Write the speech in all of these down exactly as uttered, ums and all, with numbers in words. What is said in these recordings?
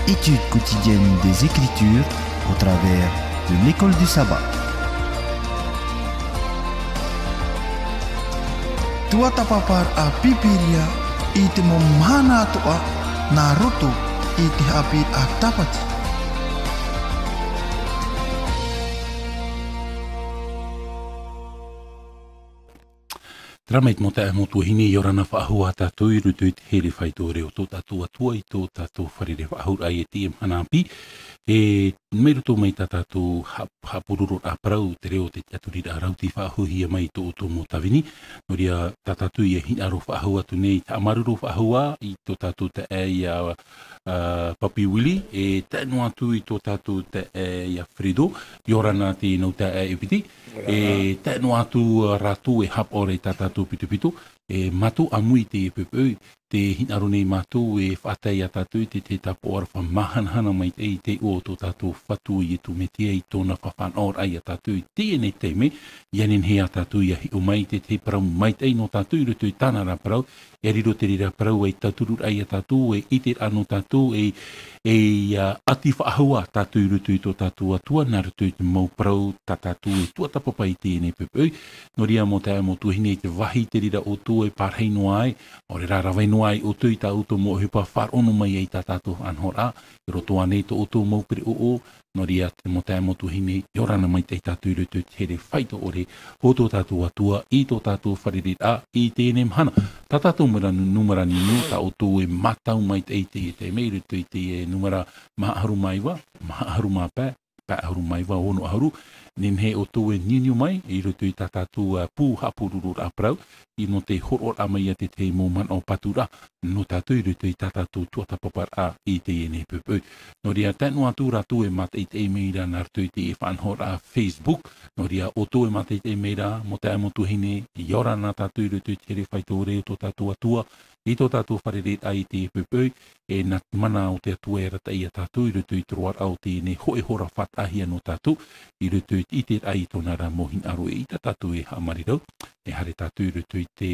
Étude quotidienne des Écritures au travers de l'école du sabbat. Tuatāpaparaʻa Pīpīria i te mau mahana atoʻa nā roto i te haʻapiʻiraʻa Tāpati. Terā mai te mau taeaʻe, mau tuahine, ʻia ora na faʻahou ā tātou i roto i te here faito reo o tō tātou Atua i tō tātou fārerei faʻahou raʻa i teie mahana ʻāpī. E, mai roto mai tā tātou ha-, haʻapurororaʻa parau, te reo, te tiʻaturiraʻa rau tei faʻahouhia mai i tō ʻoutou mau tāvini. Nō reira, tā tātou ʻia hinaʻaro faʻahou atu nei, haʻamāuruuru faʻahou ā i tō tātou taeaʻe ia, ā, Papi Willie, e tae noa atu i tō tātou taeaʻe ia Fredo, ʻia ora na te nau taeaʻe e piti, e tae noa atu, ā, rātou e haʻapaʻo ra i tā tātou pitopito, e mātou ʻāmui i teie poʻipoʻi, tē hinaʻaro nei mātou e faʻatae ia tātou i te, te tāpaʻo aroha māhanahana maitaʻi i te iʻoa o tō tātou Fatu ʻo Iesu Mesia i tōna faʻanahoraʻa ia tātou i teie nei taime, ʻia nehenehe ā tātou ʻia hiʻo mai i te, te parau maitaʻi nō tātou i roto i tāna ra parau, ʻia riro te reira parau ei tauturu raʻa ia tātou, ei ʻiteraʻa nō tātou, ei, ei, ā, ʻati faʻahou ā tātou i roto i tō tātou Atua, nā roto i te mau parau tā tātou e tuatāpapa i teie nei poʻipoʻi. Nō reira, mau taeaʻe, mau tuahine, i te vāhi te reira ʻoutou e pārahi noa ai, ʻaore rā rave noa ai ʻoutou i tā ʻoutou mau ʻohipa, faʻaroʻo noa mai ai i tā tātou faʻanahoraʻa, i roto ānei tō ʻoutou mau pereʻoʻo. Nō reira, te mau taeaʻe, mau tuahine, ʻia ora na maitaʻi tātou i roto i te here faito ʻore o tō tātou Atua i tō tātou fārereiraʻa i teie nei mahana. Tā tātou mau nūmera niuniu, tā ʻoutou e mātau maitaʻi i teie taime i roto i te nūmera maha ʻahuru mā iva, maha ʻahuru mā pae, pae ʻahuru mā iva, ono ʻahuru, nehenehe ʻoutou e niuniu mai i roto i tā tātou, ā, pū haʻapurororaʻa parau, ʻino tē hōroʻa mai ia te tahi mau manaʻo pātūraʻa nō tātou i roto i tā tātou tuatāpaparaʻa i teie nei poʻipoʻi. Nō reira, tae noa atu rātou e mātaʻitaʻi mai ra nā roto i te faʻanahoraʻa Facebook. Nō reira, ʻoutou e mātaʻitaʻi mai ra, mau taeaʻe, mau tuahine, ʻia ora na tātou i roto i te here faito ʻore o tō tātou Atua i tō tātou fārereiraʻa i teie poʻipoʻi, e nā te mana o te Atua e arataʻi ia tātou i roto i te roaraʻa o teie nei hōʻē hora faʻataʻahia nō tātou, i roto i te ʻiteraʻa i tōna ra mau hinaʻaro. E ʻaita tātou e haʻamāuruuru, e haere tātou i roto i te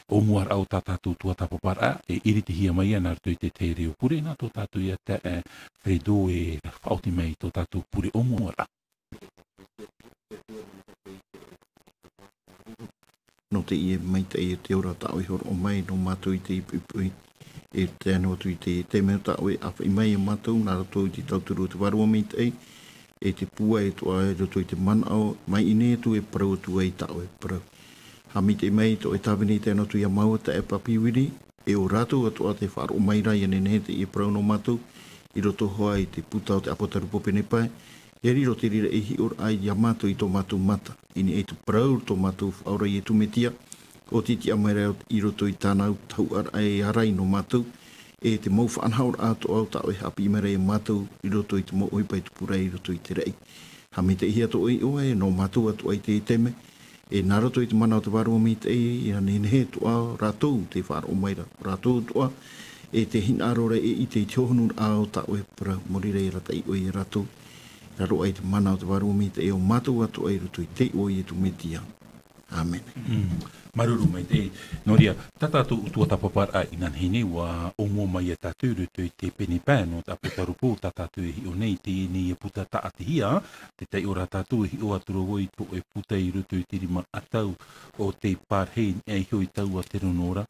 ʻōmuaraʻa o tā tātou tuatāpaparaʻa, e iritihia mai ia nā roto i te tahi reo pure, nā tō tātou ia taeaʻe Fredo e faʻaoti mai i tō tātou pure ʻōmuaraʻa. Nō teie maitaʻi e te ora tāʻu e hōroʻa mai nō mātou i teie poʻipoʻi, e tae noa atu i te taime tāʻu e ʻāfaʻi mai ia mātou, nā roto i te tauturu o te Vārua Maitaʻi, e te pūai atoʻa i roto i te manaʻo, mai ʻīnei atu e parau atu ai tāʻu e parau. Haʻamaitaʻi mai tō ʻoe tāvini i tae noa atu ia māua taeaʻe Papi Willie, e ʻo rātou atoʻa tē faʻaroʻo mai ra ʻia nehenehe teie parau nō mātou, i roto hoʻi i te puta o te ʻApotarupo Pene Pae, ʻia riro te reira ei hiʻoraʻa ia mātou i tō mātou mata, i niʻa i te parau o tō mātou Faʻaora Iesu Mesia, ʻo tei tiʻa mai ra i roto i tāna tahuʻaraʻa e ārai nō mātou, e te mau faʻanahoraʻa atoʻa tā ʻoe e haʻapiʻi mai ra ia mātou, i roto i te mau ʻohipa e tupu ra i roto i te raʻi. Haʻamaitaʻihia tō ʻoe iʻoa e nō mātou atoʻa i teie taime, e nā roto i te mana o te Vārua Maitaʻi, ʻia nehenehe atoʻa rātou tē faʻaroʻo mai ra, rātou atoʻa, e tē hinaʻaro ra e ʻite i te hohonuraʻa o tā ʻoe parau, mōrī ra e arataʻi ʻoe ia rātou, i raro aʻe i te mana o te Vārua Maitaʻi o mātou atoʻa i roto i te iʻoa o Iesu Mesia. ʻĀmene. Mm. Māuruuru maitaʻi. Nō reira, tā tātou tuatāpaparaʻa inanahi nei, ʻua ʻōmua mai ia tātou i roto i te pene pae nō te ʻApotarupo, tā tātou e hiʻo nei, teie nei e puta tāʻatihia, te tahi ʻōrā tātou e hiʻo atu ra vau i te hōʻē puta i roto i te rima ʻatau o te pārahi, e iho i taua Teronora,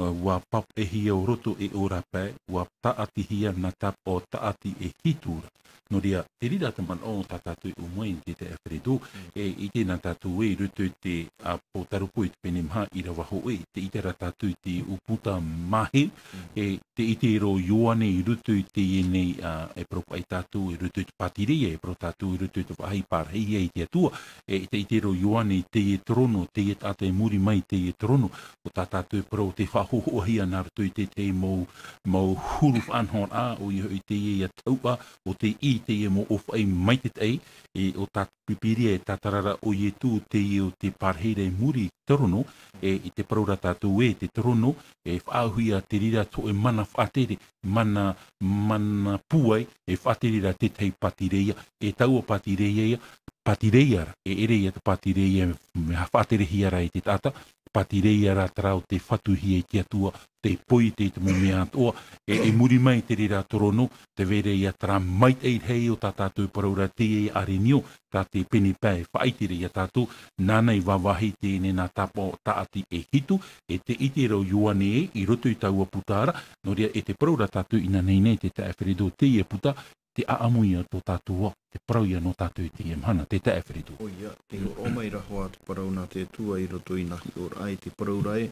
ʻua pāpaʻihia ʻo roto e ʻōrā pae, ʻua tāʻatihia nā te pāpaʻo tāʻati e hitu ra. Nō reira, te reira te manaʻo tā tātou e ʻōmua i te taeaʻe Fredo, e ʻite na tātou ē, i roto i te ʻApotarupo i te pene maha ʻīrava hōʻē, tē ʻite ra tātou i te ʻūputa māheu, e tē ʻite ra ʻo Ioane i roto i teie nei, ā, e parau paʻi tātou, i roto i te pātireia, e parau tātou i roto i te vāhi pārahihia e te Atua, e tē ʻite ra ʻo Ioane i teie terōno, teie taʻata i muri mai i teie terōno, ʻo tā tātou e parau tē faʻahōhoʻahia nā roto i te, te mau, mau huru faʻanahoraʻa, ʻoia hoʻi teie ia tahuʻa, ʻo tei ʻī i teie mau ʻōfaʻi maitaʻi, e ʻo tā Pīpīria e tātara ra ʻo Iesu teie ʻo tē pārahi ra i muri i te terōno, e, i te parau ra tātou ē, te terōno, e faʻaauhia te reira te hōʻē mana faʻatere, mana, mana pūai, e faʻatere ra te tahi pātireia, e taua pātireia ia, pātireia ra, e ʻere ia te pātireia, mea faʻaterehia ra e te taʻata, pātireia rā terā o te fatuhia i te Atua, te poite i te mau mea atoʻa, e, e muri mai te reira torono, te vereia terā maitaʻi rahi o tā tātou e parau ra teie ʻārenio, tā te pene pae e faʻaʻite ra ia tātou, nāna i vāvāhi teie nā tāpaʻo tāʻati e hitu, e te ʻite ra ʻo Ioane ē, i roto i taua puta ra, nō reira e te parau ra tātou inānahi nei te taeaʻe Feredo teie puta, te ʻaʻamu ia tō tātou ao, te parau ia nō tātou i teie mahana, te taeaʻe Feredo. ʻOia, te hōroʻa mai ra hoʻi te parau nā te Atua i roto i nā hiʻoraʻa, i te parau ra ē,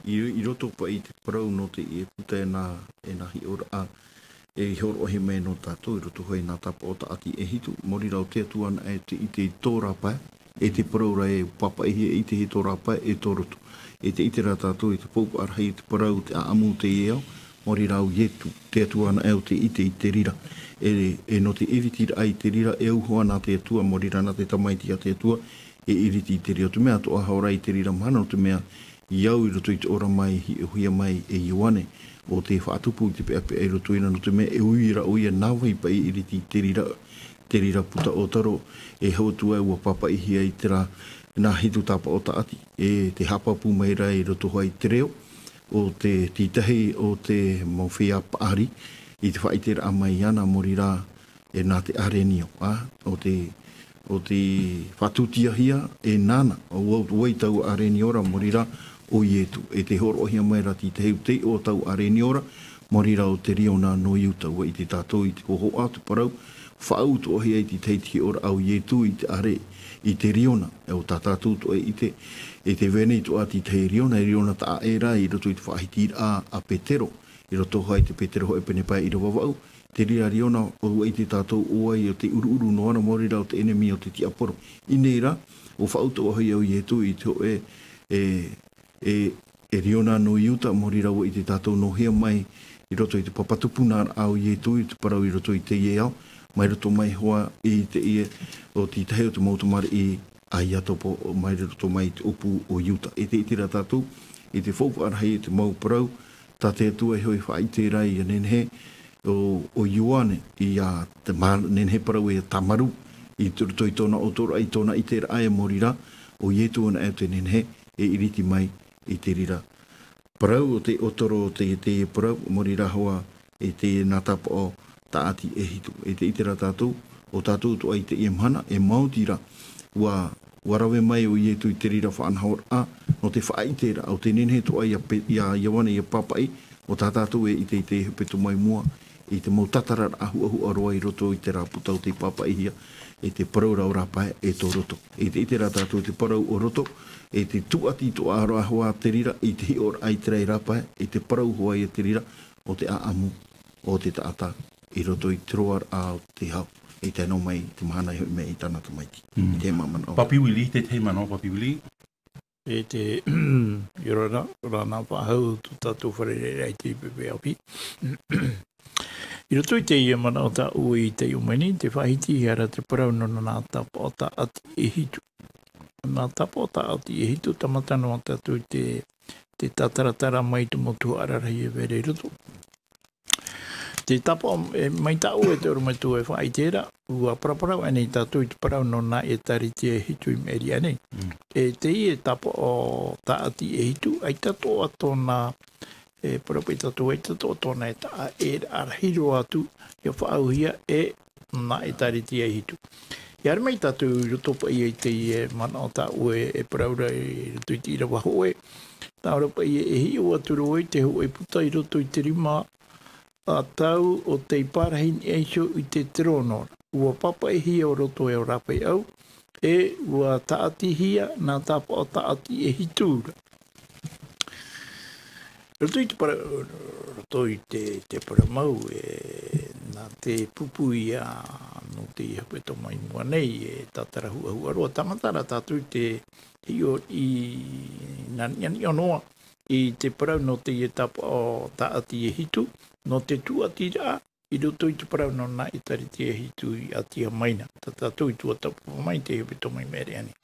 i, i roto paʻi i te parau nō teie puta e nā, e nā hiʻoraʻa, e hōroʻahia mai nō tātou i roto hoʻi nā tāpaʻo tāʻati e hitu, maori ra ʻo te Atua anaʻe te ʻite i tō rāpae, e te parau ra ē, pāpaʻihia e ʻitehia tō rāpae, e tō roto. E te ʻite ra tātou i te faufaʻa rahi, te parau, te ʻaʻamu teie ao, maori ra ʻo Ietu, te Atua anaʻe ʻo te ʻite i te reira. E, e nō te iritiraʻa i te reira, e au hoʻi nā te Atua, maori ra nā te Tamaiti a te Atua, e iriti i te reira. ʻO te mea atoʻa hoʻi ra i te reira mahana, nō te mea, i au i roto i te ora mai, hiʻohia mai e Ioane, ʻo te faʻatupu i te peʻapeʻa i roto ina, nō te mea, e ui ra ʻoia nā vai paʻi e iriti i te reira, te reira puta ʻōtaro, e hau atu ai ʻua pāpaʻihia i terā, nā hitu tāpaʻo tāʻati, e te haʻapāpū mai ra i roto hoʻi i te reo, ʻo te tītahi o te mau feiā paʻari, i te faʻaʻiteraʻa mai iāna, maori ra, e nā te ʻārenio, ā, ʻo te, ʻo te faʻatūtiahia, e nāna, ʻo, ʻo, ʻo vai taua ʻārenio ra, maori ra, ʻo Ietu, e te hōroʻahia mai ra tītahi ʻo te iʻoa o taua ʻārenio ra, maori ra ʻo te Riona nō Iuta, ʻua ʻite tātou i te hōhoʻa, te parau, faʻautuʻahia i te tahi te hiʻoraʻa ʻo Ietu i te ʻāre, i te Riona, e ʻo tā tātou atoʻa e ʻite, e te vai nei atoʻa te tahi Riona, e Riona taʻa ʻē ra, i roto i te faʻahitiraʻa a Petero, i roto hoʻi i te Petero hōʻē pene pae ʻīrava vaʻu, te reira Riona, ʻua ʻite tātou ʻo vai ʻo te ʻuruʻuru noa ra, maori ra ʻo te ʻenemi o te tiaporo. I reira, ʻua faʻautuʻahia ʻo Ietu i te hōʻē, e, e, e Riona nō Iuta, maori ra ʻua ʻite tātou nō hea mai i roto i te papatupunaraʻa o Ietu i te parau i roto i teie ao, mai roto mai hoʻi i teie, ʻo te tahi o te mau tamariʻi a Iakobo, mai roto mai i te ʻōpū o Iuta. E te ʻite ra tātou, i te faufaʻa rahi, i te mau parau, tā te Atua e hoʻi faʻaʻite ra ia nehenehe, ʻo, ʻo Ioane, ia te ma-, nehenehe parau ia Tamaru, i te roto i tōna ʻōtōraʻa, i tōna ʻiteraʻa e maori ra, ʻo Ietu anaʻe ʻo te nehenehe, e iriti mai i te reira parau, ʻo te ʻōtaro, te, te parau, maori ra hoʻi, e te nā tāpaʻo tāʻati e hitu. E te ʻite ra tātou, ʻo tātou atoʻa i teie mahana, e maoti ra, ʻua, ʻua rave mai ʻo Ietu i te reira faʻanahoraʻa, nō te faʻaʻiteraʻa, ʻo te nehenehe atoʻa ia Pe-, ia Ioane ia pāpaʻi, ʻo tā tātou e ʻite i te hepetoma i mua, i te mau tātararaʻa huʻahuʻa roa i roto i terā puta ʻo tei pāpaʻihia, e te parau ra ʻo rāpae, e tō roto. E te ʻite ra tātou te parau ʻo roto, e te tūʻati atoʻa ra hoʻi te reira, i te hiʻoraʻa i terā e rāpae, i te parau hoʻi ia te reira, ʻo te ʻaʻamu o te taʻata i roto i te roaraʻa o te hau, i tae noa mai i te mahana i hoʻi mai i tāna tamaiti. Mm. I te manaʻo. Papi Willie, te tahi manaʻo, Papi Willie. E te, ʻia ora na, ora na faʻahou tō tātou fārereiraʻa i te pepe ʻāpī. I roto i teie manaʻo tāʻu i taiʻo mai nei, te faʻahitihia ra te parau nō nā tāpaʻo tāʻati e hitu. Nā tāpaʻo tāʻati e hitu, tāmata noa tātou i te, te tātaratara mai i te mau tuhaʻa rarahi e vai ra i roto. Te tāpaʻo, e, mai tāʻu e te ʻorometua e faʻaʻite ra, ʻua paraparau aʻenei tātou i te parau nō nā ʻĒtārētia e hitu i maʻiri aʻenei. Mm. E teie tāpaʻo tāʻati e hitu, ʻaita atoʻa tōna, e, parau paʻi tātou, ʻaita atoʻa tōna e taʻa, e rahi roa atu, ʻia faʻaauhia e nā ʻĒtārētia e hitu. ʻIa haere mai tātou i roto paʻi i teie manaʻo tāʻu e, e parau ra i roto i te ʻīrava hōʻē. Nā ʻō ra paʻi e hiʻo atu ra vau i te hōʻē puta i roto i te rima ā tau ʻo tei parahi niʻa iho i te terōno ra. ʻUa pāpaʻihia ʻo roto e ʻo rāpae ʻau, e ʻua tāʻatihia nā tāpaʻo tāʻati e hitu ra. Roto i te para-, roto i te, te parau mau, e, nā te pupu ia nō te hepetoma i mua nei, e tātara huʻahuʻa roa, tāmata ra tātou i te hiʻo i nā niʻaniʻa noa i te parau nō teie tāpaʻo tāʻati e hitu, nō te tūʻatiraʻa, i roto i te parau nō nā ʻĒtārētia e hitu i ʻātiʻa mai na, tā tātou i tuatāpapa mai i te hepetoma i maʻiri aʻenei.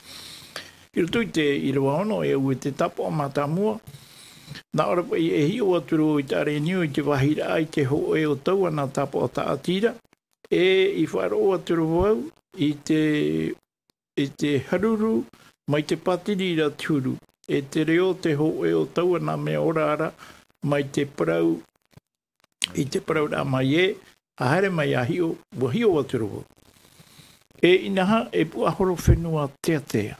I roto i te ʻīrava ono, e au e te tāpaʻo mātāmua, nā ʻō ra paʻi e hiʻo atu ra vau i te ʻārenio i te vāhiraʻa i te hōʻē o taua nā tāpaʻo tāʻati ra, e i faʻaroʻo atu ra vau i te, i te haruru mai te pātiri ra te huru, e te reo, te hōʻē o taua nā mea ora ra, mai te parau, i te parau rā mai ē, a haere mai a hiʻo, ua hiʻo atu ra vau. E inaha, e puʻahoro fenua teatea.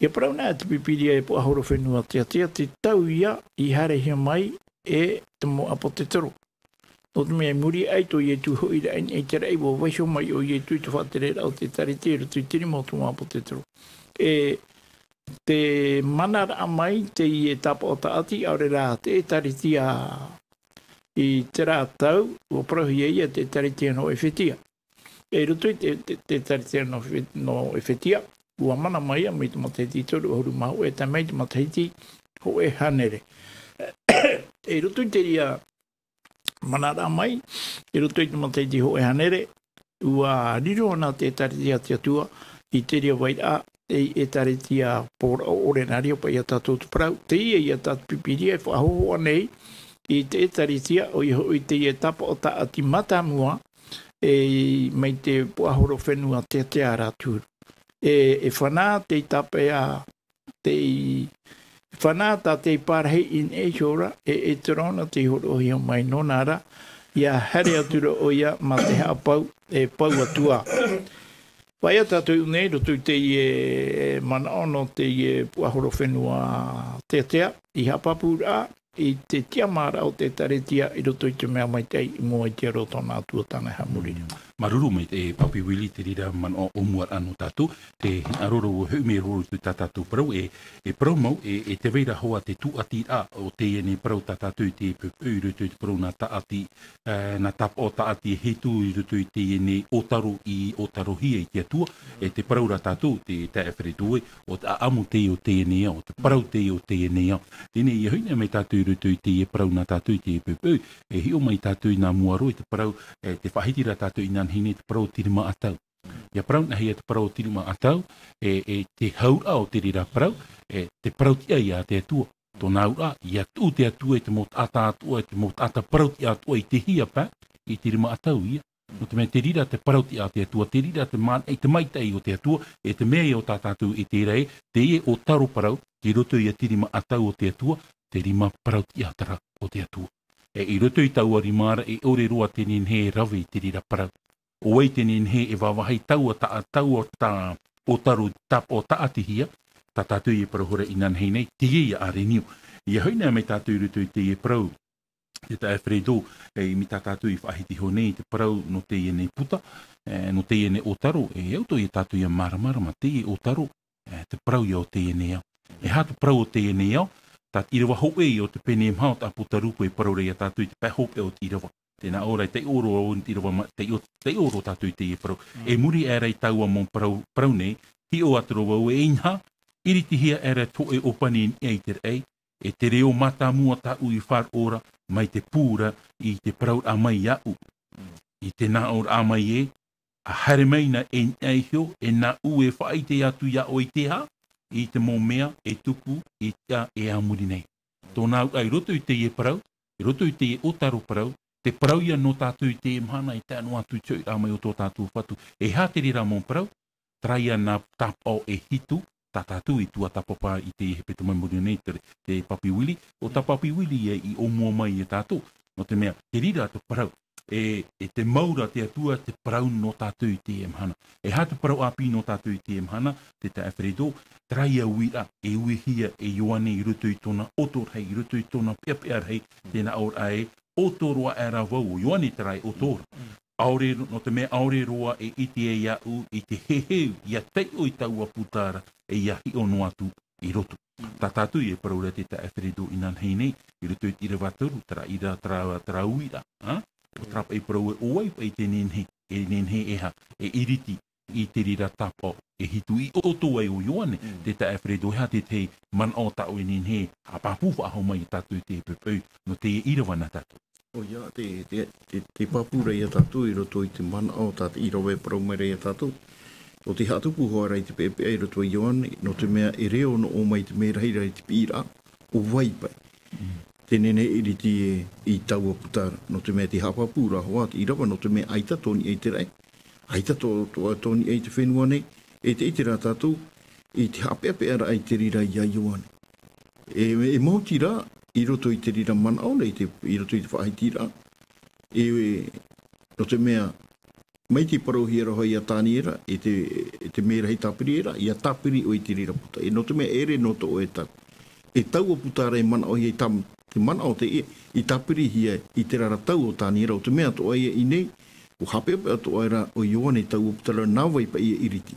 Ia parau na te Pīpīria e puʻahoro fenua teatea, te tau ia i haerehia mai e te mau ʻāpōtetoro. Nō te mea i muri aʻe i tō Ietu hoʻiraʻa i te raʻi, ua vaiiho mai ʻo Ietu i te faʻatereraʻa o te ʻĒkālesia i roto i te rima o te mau ʻāpōtetoro. E te manaraʻa mai teie tāpaʻo tāʻati, ʻaore rā te ʻĒkālesia i terā tau, ua parauhia ia te ʻĒkālesia nō ʻEfetia. E roto i te, te, te ʻĒkālesia nō Efe-, nō ʻEfetia, ua mana mai ia mai te matahiti toru ʻahuru mā hōʻē, tae mai te matahiti hōʻē hānere. E roto i te reira manaraʻa mai, i roto i te matahiti hōʻē hānere, ua riro ana te ʻĒkālesia a te Atua i te reira vairaʻa, te ʻĒkālesia pōraʻo ʻore nā reira paʻi ia tātou te parau. Teie ia tā te Pīpīria e faʻahōhoʻa nei i te ʻĒkālesia, ʻoia hoʻi teie tāpaʻo tāʻati mātāmua, e, mai te puʻahoro fenua teatea ra atu. E, e fānā te tāpaʻo, te fānā tā te parahi i niʻa iho ra, e, e te rona te hōroʻahia mai nōna ra, ia haere atu ra ʻoia mā te haʻapau, e pau atu ā. Paʻi ia tātou i ʻō nei, roto i teie manaʻo nō teie puʻahoro fenua teatea, i haʻapāpūraʻa, i te tiʻamāraʻa o te ʻĒkālesia i roto i te mea maitaʻi i mua i te aro o tōna Atua tāna i haʻamori. Mm. Māuruuru maitaʻi e Papi Willie, te reira manaʻo ʻōmuaraʻa nō tātou, te hinaʻaro ra ua hoʻi mai ra i tā tātou parau, e, e parau mau, e, e tē vai ra hoʻi te tūʻatiraʻa o teie nei parau tā tātou i te poʻipoʻi i roto i te parau nā tāʻati, e, nā tāpaʻo tāʻati e hitu i roto i teie nei ʻōtaro i ʻōtarohia i te Atua, e te parau ra tātou, te, te Alfredo e, ʻo te ʻaʻamu teie o teie nei ao, te parau teie o teie nei ao. Teie nei, ʻia hoʻi mai tātou i roto i teie parau nā tātou i te poʻipoʻi, e hiʻo mai tātou i nā mua roa i te parau, e, tē faʻahiti ra tātou inanahi nei te parau tirima ʻatau. ʻIa parau nā hea te parau tirima ʻatau, e, e te hauraʻa o te reira parau, e, te parau tiʻa ia te Atua. Tōna auraʻa, ʻia tuʻu te Atua i te mau taʻata atoʻa, i te mau taʻata parau tiʻa atoʻa i te hia pae, i te rima ʻatau ia. Nō te mea te reira te parau tiʻa a te Atua, te reira te mana, i te maitaʻi o te Atua, e te mea ia o tā tātou e te reira, teie ʻōtaro parau, i roto ia te rima ʻatau o te Atua, te rima parau tiʻa terā o te Atua. E i roto i taua rima ra, e ʻore roa te nehenehe e rave i te reira parau. ʻO vai te nehenehe e vāvāhi taua tā, taua tā ʻōtaro tāpaʻo tāʻatihia, tā tātou e parau hoʻi inanahi nei, teie ia ʻarenio. ʻIa hoʻi mai tātou i roto i teie parau, te tā Alfredo, e, mai tā tātou i faʻahiti iho nei te parau nō teie nei puta, e, nō teie nei ʻōtaro, e, ʻia au atoʻa ia tātou ʻia māramarama teie ʻōtaro, e, te parau ia o teie nei ao. E aha te parau o teie nei ao, tā te ʻīrava hōʻē o te pene e maha o te ʻĀpōtarupo e parau ra ia tātou i te pae hopeʻa o te ʻīrava. Tē nā ʻō ra, e taiʻo roa au i te ʻīrava ma-, taiʻo, taiʻo roa tātou i teie parau. Mm. E muri aʻe ra i taua mau parau, parau nei, hiʻo atu ra vau e inaha, ʻiritihia aʻe ra te hōʻē ʻōpani i niʻa i te raʻi, e te reo mātāmua tāʻu i faʻaroʻo ra, mai te pū ra i te parauraʻa mai iāʻu. Mm. I te nā ʻōraʻa mai ē, a haere mai na e niʻa iho, e nāʻu e faʻaʻite atu iā ʻoe i te aha, i te mau mea e tupu i te, e a muri nei. Tōna auraʻa i roto i teie parau, i roto i teie ʻōtaro parau, te parau ia nō tātou i teie mahana e tae noa atu i te hoʻiraʻa mai o tō tātou Fatu. E aha te reira mau parau, terā ia nā tāpaʻo e hitu, tā tātou i tuatāpapa i teie hepetoma i muri nei, te, te Papi Willie, ʻo tā Papi Willie ia i ʻōmua mai ia tātou, nō te mea, te reira te parau, e, e te mau ra te Atua te parau nō tātou i teie mahana. E aha te parau ʻāpī nō tātou i teie mahana, te tā Alfredo, terā ia uiraʻa, e uihia e Ioane i roto i tōna ʻoto rahi, i roto i tōna peʻapeʻa rahi, tē nā ʻōraʻa ē, ʻoto roa aʻe ra vau, ʻo Ioane terā e ʻoto ra. Mm. ʻAore ro-, nō te mea ʻaore roa e ʻite ai iāʻu i te heheu, ʻia taiʻo i taua puta ra, e ʻia hiʻo noa atu i roto. Mm. Tā tātou e parau ra te tā Alfredo inanahi nei, i roto i te ʻīrava toru, terā ʻīra, terā, terā uiraʻa, ā? ʻO terā paʻi parau ē, ʻo vai paʻi te nehenehe, e nehenehe e aha, e ʻiriti i te reira tāpaʻo e hitu i ʻoto ai ʻo Ioane, mm, te tā Alfredo, e aha te tahi manaʻo tā ʻoe e nehenehe e haʻapāpū faʻahou mai ia tātou i te poʻipoʻi, nō teie ʻīrava nā tātou. ʻOia, te, te, te, te pāpū ra ia tātou i roto i te manaʻo tā te ʻīrava e parau mai ra ia tātou. ʻO tē haʻatupu hoʻi ra i te peʻapeʻa i roto ia Ioane, nō te mea e reo noa mai te merahi ra i te piʻiraʻa, ʻo vai paʻi. Mm. Te nehenehe e ʻiriti e, i taua puta ra, nō te mea tē haʻapāpū ra hoʻi te ʻīrava, nō te mea ʻaita tō niʻa i te raʻi, ʻaita tō, tō, tō niʻa i te fenua nei, e tē ʻite ra tātou, i te haʻapeʻapeʻa raʻa i te reira iā Ioane. E, e maoti rā, i roto i te reira manaʻo, i te, i roto i te faʻahiti rā, e, e, nō te mea, mai te parauhia roa iā Taniera, e te, e te merahi tāpiri ra, ʻia tāpiri ʻoe i te reira puta. E nō te mea, ʻere nō tō ʻoe tau. E taua puta ra e manaʻohia i tam-, te manaʻo te e, i tāpirihia i te reira tau o Taniera, ʻo te mea tō ʻoe i nei, ʻua haʻapeʻapeʻa tō ʻoe ra ʻo Ioane taua puta ra nā vai paʻi e ʻiriti.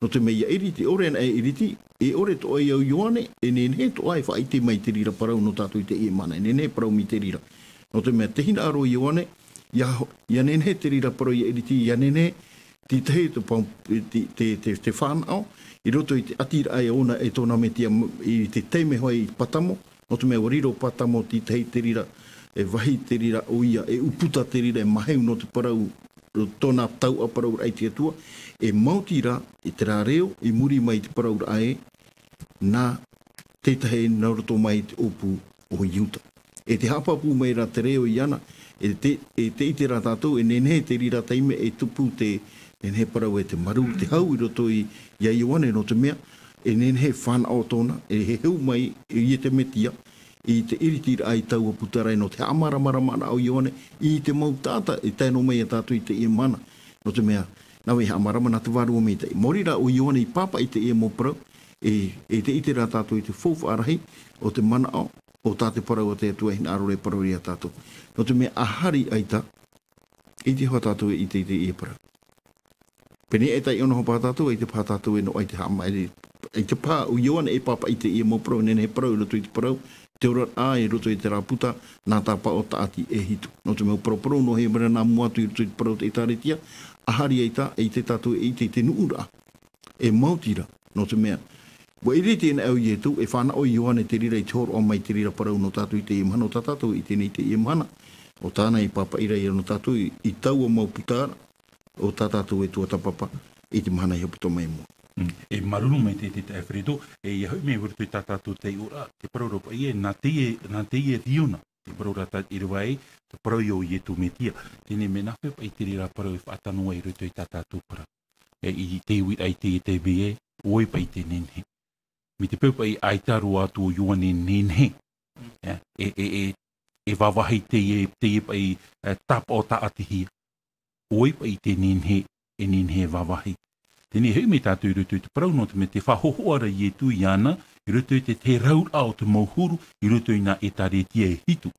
Nō te mea ʻia ʻiriti, ʻore ana e ʻiriti, e ʻore tō ʻoe iā Ioane, e nehenehe tō ʻoe e faʻaʻite mai te reira parau nō tātou i teie mahana, e nehenehe parau mai te reira. Nō te mea te hinaʻaro o Ioane, ʻia ho-, ʻia nehenehe te reira parau ʻia ʻiriti, ʻia nehenehe, te tahi te pau-, te, te, te, te fānaʻo, i roto i te ʻati raʻa e ʻōna e tōna Metia m-, i te taime hoʻi i Patamo, nō te mea ʻua riro Patamo te tahi te reira, e vāhi te reira ʻoia, e ʻūputa te reira, e māheu nō te parau, tōna tauʻa parau raʻa i te Atua, e maoti rā, i terā reo, i muri mai i te parau raʻa ē, nā te tahi nā roto mai i te ʻōpū o Iuta. E te haʻapāpū mai rā te reo iāna, e te, e te ʻite rā tātou, e nehenehe te reira taime e tupu te, nehenehe parau e te marū, te hau i roto i, iā Ioane nō te mea, e nehenehe fānaʻo tōna, e heheu mai, i te Metia, i te ʻiriti raʻa i taua puta ra nō te haʻamāramarama raʻa o Ioane, i te mau taʻata, e tae noa mai iā tātou i teie mahana. Nō te mea, nā vai haʻamārama nā te Vārua Maitaʻi. Maori rā ʻo Ioane i pāpaʻi i teie mau parau, e, e te ʻite rā tātou i te faufaʻa rahi o te manaʻo, ʻo tā te parau a te Atua e hinaʻaro ra e parau iā tātou. Nō te mea ʻa hari ʻaita, ʻite hoʻi tātou e ʻite i teie parau. Pēnei e taiʻo noa paha tātou, ʻaita paha tātou e noaʻa i te haʻamā-, ʻaita paha ʻo Ioane e pāpaʻi i teie mau parau, nehenehe parau i roto i te parau, te oraraʻa i roto i terā puta, nā Tāpaʻo Taʻati e hitu. Nō te mea ʻua paraparau noa hia mai ra nā mua atu i roto i te parau o te ʻĒtārētia, ʻa hari ʻaita, e ʻite tātou e ʻite i te nuʻuraʻa. E maoti rā, nō te mea, ʻua ʻiriti anaʻe ʻo Ietu, e fānaʻo Ioane te reira i te hōroʻa mai te reira parau nō tātou i teie mahana, ʻo tā tātou e ʻite nei i teie mahana, ʻo tāna i pāpaʻi ra ia nō tātou i, i taua mau puta ra, ʻo tā tātou e tuatāpapa i te mahana i haʻaputa mai mua. Mm. E māuruuru maitaʻi te, te taeaʻe Alfredo, e ʻia hoʻi mai i roto i tā tātou taiʻoraʻa, te parau ra paʻi ē, nā teie, nā teie Riona, te parau ra tā ʻīrava ē, te parau ïa o Ietu Metia. Teie nei, mea nāfea paʻi te reira parau e faʻatano ai i roto i tā tātou parau. E i te uiraʻa i teie taime ē, ʻo vai paʻi te nehenehe. Mai te peu paʻi ʻaita roa atu ʻo Ioane e nehenehe. E, e, e, e, e vāvāhi teie, teie paʻi, e, tāpaʻo taʻatihia. ʻO vai paʻi te nehenehe, e nehenehe e vāvāhi. Teie nei e hoʻi mai tātou i roto i te parau nō te mea tē faʻahōhoʻa ra Ietu iāna, i roto i te, te rauraʻa o te mau huru, i roto i nā ʻĒtārētia e hitu.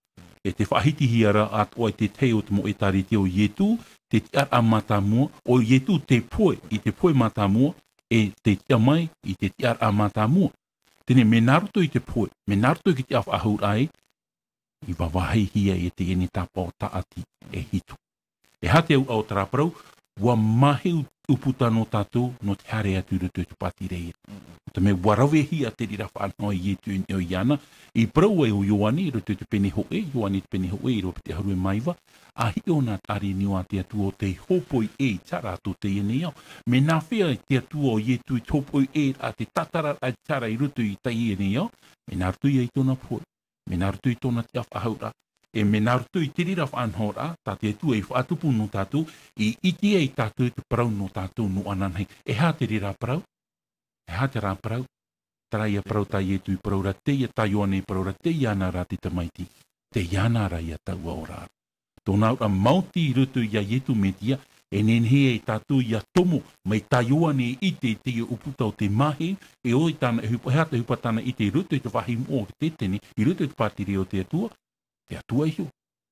E tē faʻahitihia ra atoʻa i te tahi o te mau ʻĒtārētia ʻo Ietu, te tiʻaraʻa mātāmua, ʻo Ietu te pohe, i te pohe mātāmua, e te tiʻa mai, i te tiʻaraʻa mātāmua. Teie nei, mea nā roto i te pohe, mea nā roto i te tiʻafaʻahouraʻa ē, i vāvāhihia e teie nei tāpaʻo taʻati e hitu. E aha te auraʻa o terā parau, ʻua māheu ʻūputa nō tātou, nō te haere atu i roto i te pātireia. Nō te mea ʻua ravehia te reira faʻanaho a Ietu i niʻa iāna, i parau ai ʻo Ioane, i roto i te pene hōʻē, Ioane te pene hōʻē, ʻīrava piti ʻahuru e mā iva, ʻa hiʻo nā te ʻāreʻa niʻa o te Atua ʻo tē hōpoi ʻē i terā atu teie nei ao. Mea nāfea te Atua ʻo Ietu i te hōpoi ʻē ra te tātararaʻa i terā i roto i teie nei ao, mea nā roto ïa i tōna pohe. Mea nā roto i tōna tiʻafaʻahouraʻa, e mea nā roto i te reira faʻanahoraʻa, tā te Atua i faʻatupu nō tātou, i ʻite ai tātou te parau nō tātou nō ananahi. E aha te reira parau? E aha terā parau? Terā ïa parau tā Ietu i parau ra, teie tā Ioane i parau ra, teie ana rā te Tamaiti, teie ana rā ïa taua ora ra. Tōna auraʻa maoti i roto iā Ietu Metia, e nehenehe ai tātou ʻia tomo, mai tā Ioane i ʻite i teie ʻūputa o te māheu, e ʻoia tāna ʻohipa, e aha te ʻohipa tāna i ʻite i roto i te vāhi moʻa o te Tetene, i roto i te pātireia o te Atua, te Atua iho.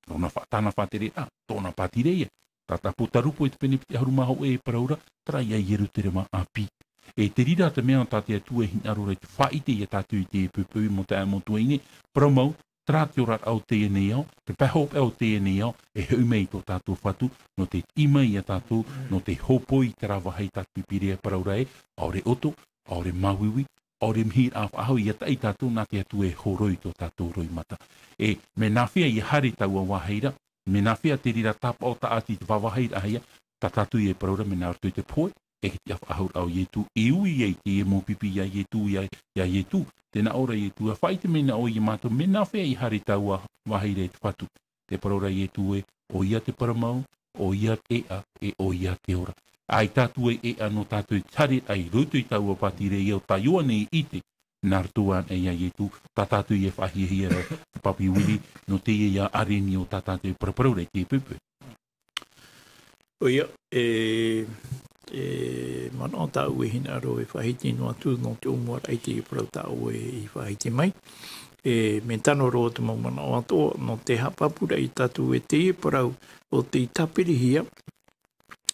Tōna fa-, tāna faʻatereraʻa, tōna pātireia. Tā te ʻĀpōtarupo i te pene piti ʻahuru mā hōʻē e parau ra, terā ïa Ierutarema ʻāpī. E te reira te mea tā te Atua e hinaʻaro ra i te faʻaʻite iā tātou i te poʻipoʻi mau taeaʻe, mau tuahine, parau mau, terā te oraraʻa o teie nei ao, te pae hopeʻa o teie nei ao, e hoʻi mai i tō tātou Fatu, nō te tiʻi mai iā tātou, nō te hōpoi i terā vāhi tā te Pīpīria e parau ra ē, ʻaore ʻoto, ʻaore māuiui, ʻaore mihiraʻa faʻahou, ʻia taʻi tātou nā te Atua e horoi tō tātou roimata. E, mea nāfea ʻia haere taua vāhi ra, mea nāfea te reira tāpaʻo taʻati te vāvāhiraʻa ïa, tā tātou ïa e parau ra, mea nā roto i te pohe, e te tiʻafaʻahouraʻa o Ietu, e ui ai teie mau pipi iā Ietu, iā, iā Ietu. Tē nā ʻō ra Ietu, ʻa faʻaʻite mai nā ʻoe iā mātou, mea nāfea ʻia haere taua vāhi ra e te Fatu. Tē parau ra Ietu ē, ʻoia te parau mau, ʻoia te ʻēʻa, e ʻoia te ora. ʻAita atu e ʻeʻa nō tātou e haere ai i roto i taua pātireia o tā Ioane i ʻite, nā roto anaʻe iā Ietu, tā tātou e faʻahiahia ra, te Papi Willie, nō teie ia ʻārini o tā tātou e paraparau ra i te pupu. ʻOia, e, e manaʻo tāʻu e hinaʻaro e faʻahiti noa atu nō te ʻōmuaraʻa i te parau tā ʻoe i faʻahiti mai. E, mea tano roa te mau manaʻo atoʻa, nō te haʻapāpūraʻa iā tātou e teie parau o tei tāpirihia,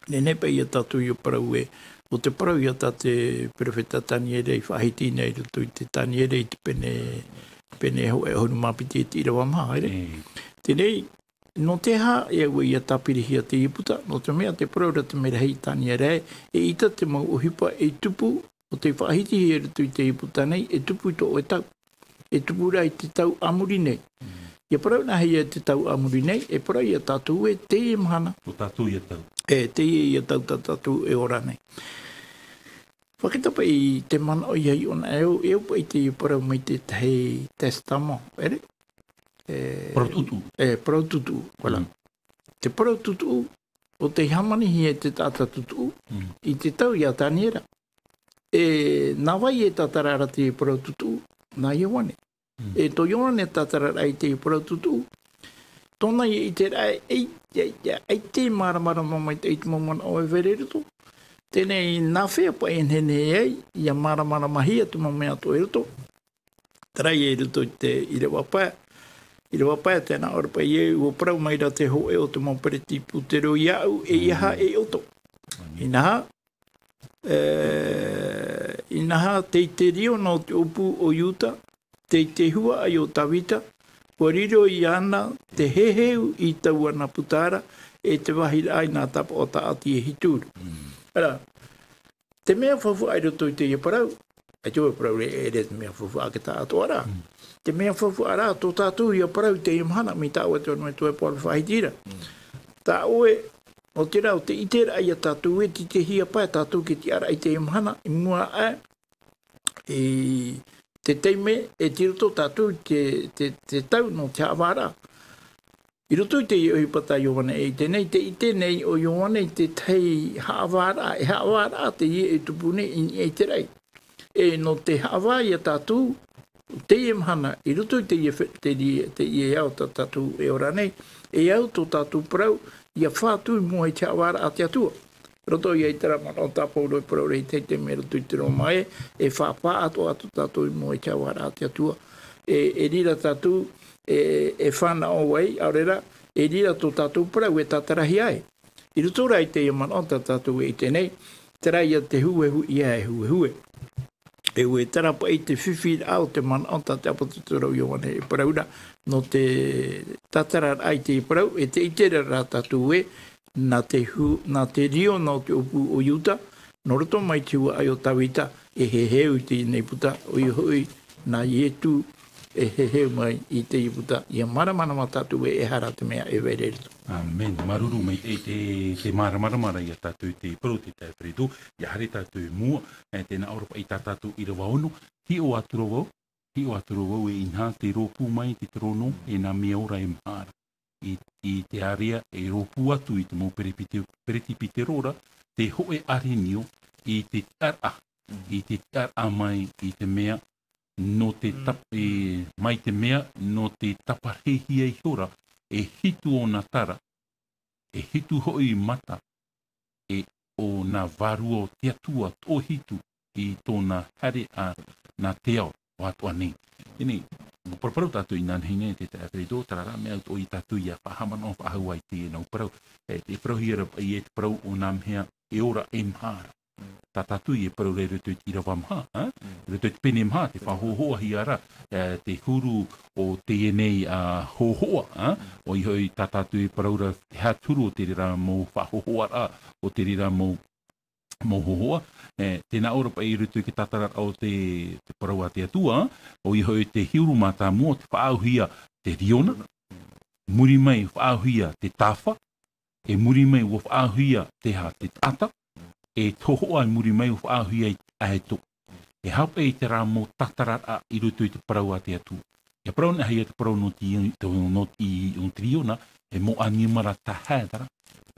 nehenehe paʻi iā tātou ia parau e, o te parau ia tā te perofeta Taniera i faʻahiti nei i roto i te Taniera i te pene, pene hōʻē ʻahuru mā piti e te ʻīrava maha, ʻere? Teie, nō te aha e au ia tāpirihia te Ieputa, nō te mea te parau ra te merahi i Taniera ē, eʻita te mau ʻohipa e tupu, o tei faʻahitihia i roto i te Ieputa nei, e tupu i tō ʻoe tau. E tupu ra i te tau a muri nei. Ia parau anaʻe ia te tau a muri nei, e parau iā tātou e teie mahana. Tō tātou ia tau. E, teie ia tau tā tātou e ora nei. Fakatapu i te manaʻo ia i ʻōna e au, e au paʻi te parau mai te tahi testament, ʻere? E, Parau tuʻutuʻu. E, parau tuʻutuʻu, voilà. Te parau tuʻutuʻu, o tei hāmanihia e te taʻata tuʻutuʻu, i te tau iā Taniera. E, nā vai e tātara ra te parau tuʻutuʻu, nā Ioane. E tō Ioane tātara ra i te parau tuʻutuʻu. Tōna ia ʻiteraʻa e, e, e, e, e te māramarama mai te, i te mau manaʻo e vai ra i roto. Teie, nā hea paʻi e nehenehe ai, ia māramaramahia te mau mea atoʻa i roto. Terā ia i roto i te ʻīrava pae. ʻĪrava pae, tē nā ʻō ra paʻi ē, ʻua parau mai ra te hōʻē o te mau peretiputero iāʻu, ʻeiaha e ʻoto. Inaha, e, inaha, tei te riro nō te ʻōpū o Iuta, tei te huaʻai o Tavita, ʻua riro iāna te heheu i taua nā puta ra, e te vāhi ra i nā tāpaʻo tāʻati e hitu. Ara, te mea faufaʻa i roto i teie parau, ʻaita e parau ra ʻere te mea faufaʻa ake taʻatoʻa ra. Te mea faufaʻa ra, tō tātou ia parau i teie mahana, mai tā ʻoe tō noa e tō e Paul faʻahiti ra. Tā ʻoe, nō te rā, o te ʻiteraʻa iā tātou e tītauhia paʻi tātou e tiʻaraʻa i teie mahana, i mua aʻe, i te taime e tei roto tātou te, te, te tau nō te haʻavāraʻa. I roto i te ʻohipa tā Ioane e ʻite nei, tē ʻite nei ʻo Ioane i te tahi haʻavāraʻa, e haʻavāraʻa teie e tupu nei i niʻa i te raʻi. E nō te haʻavā iā tātou, teie mahana, i roto i teie fe-, teie, teie ao tā tātou e ora nei, e au tō tātou parau, ia fatu i mua i te haʻavāraʻa a te Atua. Roto ia i terā manaʻo tā Paulo e parau ra i te, te mea roto i te Roma ē, e faʻapaʻatoʻa atu tātou i mua i te haʻavāraʻa a te Atua. E, e riro tātou, e, e fānaʻo ai, ʻaore rā, e riro tō tātou parau e tātarahia ai. I roto rā i teie manaʻo tā tātou e ʻite nei, terā ia te huehue, ia e huehue. E ʻua terā paʻi te fifi ra o te manaʻo tā te ʻāpōsetolo Ioane e parau ra, nō te tātararaʻa i te parau, e tē ʻite ra tātou ē, nā te hu-, nā te riro nō te ʻōpū o Iuta, nō roto mai te huaʻai o Tavita, e heheu i teie nei puta, ʻoia hoʻi, nā Ietu, e heheu mai i teie puta, ia māramarama tātou ē, e aha rā te mea e vai ra i roto. ʻĀmene. Māuruuru maitaʻi te, te māramarama ra iā tātou i te parau o te taeaʻe Peretu, ia haere tātou i mua, e, tē nā ʻō ra paʻi tā tātou ʻīrava ono, hiʻo atu ra vau, hiʻo atu ra vau e inaha tē rōpū mai te terōno, e nā mea ora e maha ra. I, i te ārea e rōpū atu i te mau perepite-, peretiputero ra, te hōʻē ʻārenio i te tiʻaraʻa, i te tiʻaraʻa mai i te mea nō te tap-, e, mai te mea nō te taparahihia ihora e hitu ōna tara, e hitu hoʻi mata, e ʻo nā vārua o te Atua toʻohitu i tōna haereʻa nā te ao atoʻa nei. Teie, ʻua paraparau tātou inānahi nei te taeaʻe Peretu, terā rā mea atoʻa ia tātou ia faʻahaʻamanaʻo faʻahou ai i teie nau parau. E, tē parauhia ra paʻi ē te parau ʻo nā mea e ora e maha ra. Tā tātou e parau ra i roto i te ʻīrava maha, ā? I roto i te pene maha, tē faʻahōhoʻahia ra, e, te huru o teie nei, ā, hōhoʻa, ā? ʻOia hoʻi tā tātou e parau ra te aha te huru o te reira mau faʻahōhoʻaraʻa, o te reira mau, mau hōhoʻa. E, tē nā ʻō ra paʻi i roto i te tātararaʻa o te, te parau a te Atua, ʻoia hoʻi te huru mātāmua, te faʻaauhia te riona, muri mai faʻaauhia te tāfa, e muri mai ʻua faʻaauhia te aha, te taʻata, e te hōhoʻa i muri mai ʻua faʻaauhia i te ʻaeto. E aha paʻi terā mau tātararaʻa i roto i te parau a te Atua. ʻIa parau anaʻe ia te parau nō te, nō te, nō te riona, e mau ʻanimara tahaʻa terā.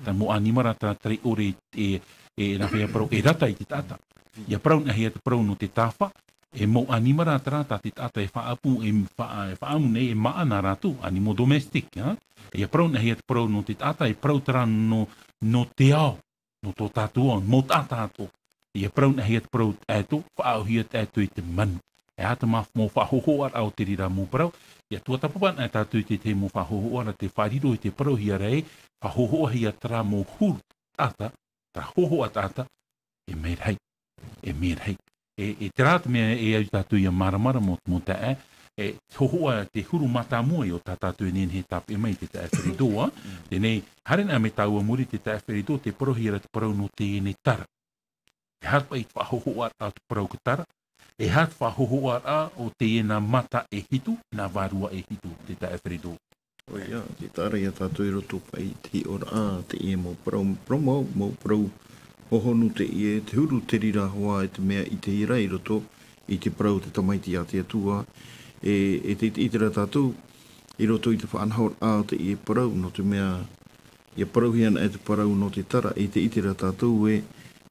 Terā mau ʻanimara terā, terā ʻore e, e, e rave ia parau, e rata i te taʻata. ʻIa parau noa hia te parau nō te tāfa, e mau ʻanimara terā tā te taʻata e faʻaʻamu, e fa-, e faʻaʻamu nei, e māʻa nā rātou, animaux domestiques, ha? ʻIa parau noa hia te parau nō te taʻata, e parau terā nō, nō te ao, nō tō tātou ao, mau taʻata atoʻa. ʻIa parau noa hia te parau taʻato, faʻaʻauhia taʻato i te manu. E aha te mau, mau faʻahōhoʻaraʻa o te reira mau parau, ʻia tuatāpapa noa tātou i te tahi mau faʻahōhoʻaraʻa tē faʻariro i te parauhia ra ē, faʻahōhoʻahia terā mau huru taʻata, terā hōhoʻa taʻata, e mea rahi, e mea rahi. E, e terā te mea e au tātou ʻia māramarama, mau, mau taeaʻe, e hōhoʻa te huru mātāmua ïa o tā tātou e nehenehe e tāpeʻa mai i te taeaʻe Ferido, ā. Teie nei, haere noa mai tāua i muri i te taeaʻe Ferido, tē parauhia ra te parau nō teie nei tara. E aha paʻi te faʻahōhoʻaraʻa o te parau ko tara, e aha te faʻahōhoʻaraʻa o teie nā mata e hitu, nā vārua e hitu, te taeaʻe Ferido. ʻOia, tē taʻa ra ia tātou i roto paʻi i te hiʻoraʻa, teie mau parau, parau mau, mau parau hohonu teie, te huru te reira hoʻi e te mea i ʻitehia ra i roto i te parau te Tamaiti a te Atua, e, e tē ʻite ra tātou i roto i te faʻanahoraʻa o teie parau, nō te mea, ʻia parauhia noa te parau nō te tara, e tē ʻite ra tātou ē,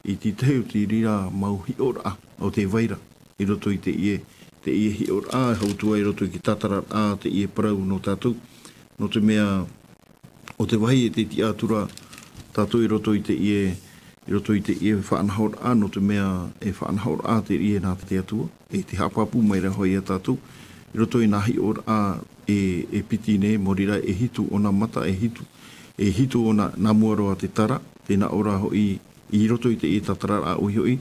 i te tahi o te reira mau hiʻoraʻa o tē vai ra i roto i teie, teie hiʻoraʻa, e hau atu ai i roto i te tātararaʻa o teie parau nō tātou. Nō te mea, ʻo te vāhi e tē tiʻa atu ra tātou i roto i teie, i roto i teie faʻanahoraʻa, nō te mea e faʻanahoraʻa teie nā te Atua, e tē haʻapāpū mai ra hoʻi ia tātou, i roto i nā hiʻoraʻa e, e piti nei, mō reira e hitu ʻōna mata, e hitu, e hitu ʻōna, nā mua roa te tara, tē nā ʻō ra hoʻi, i roto i teie tātararaʻa ʻoia hoʻi,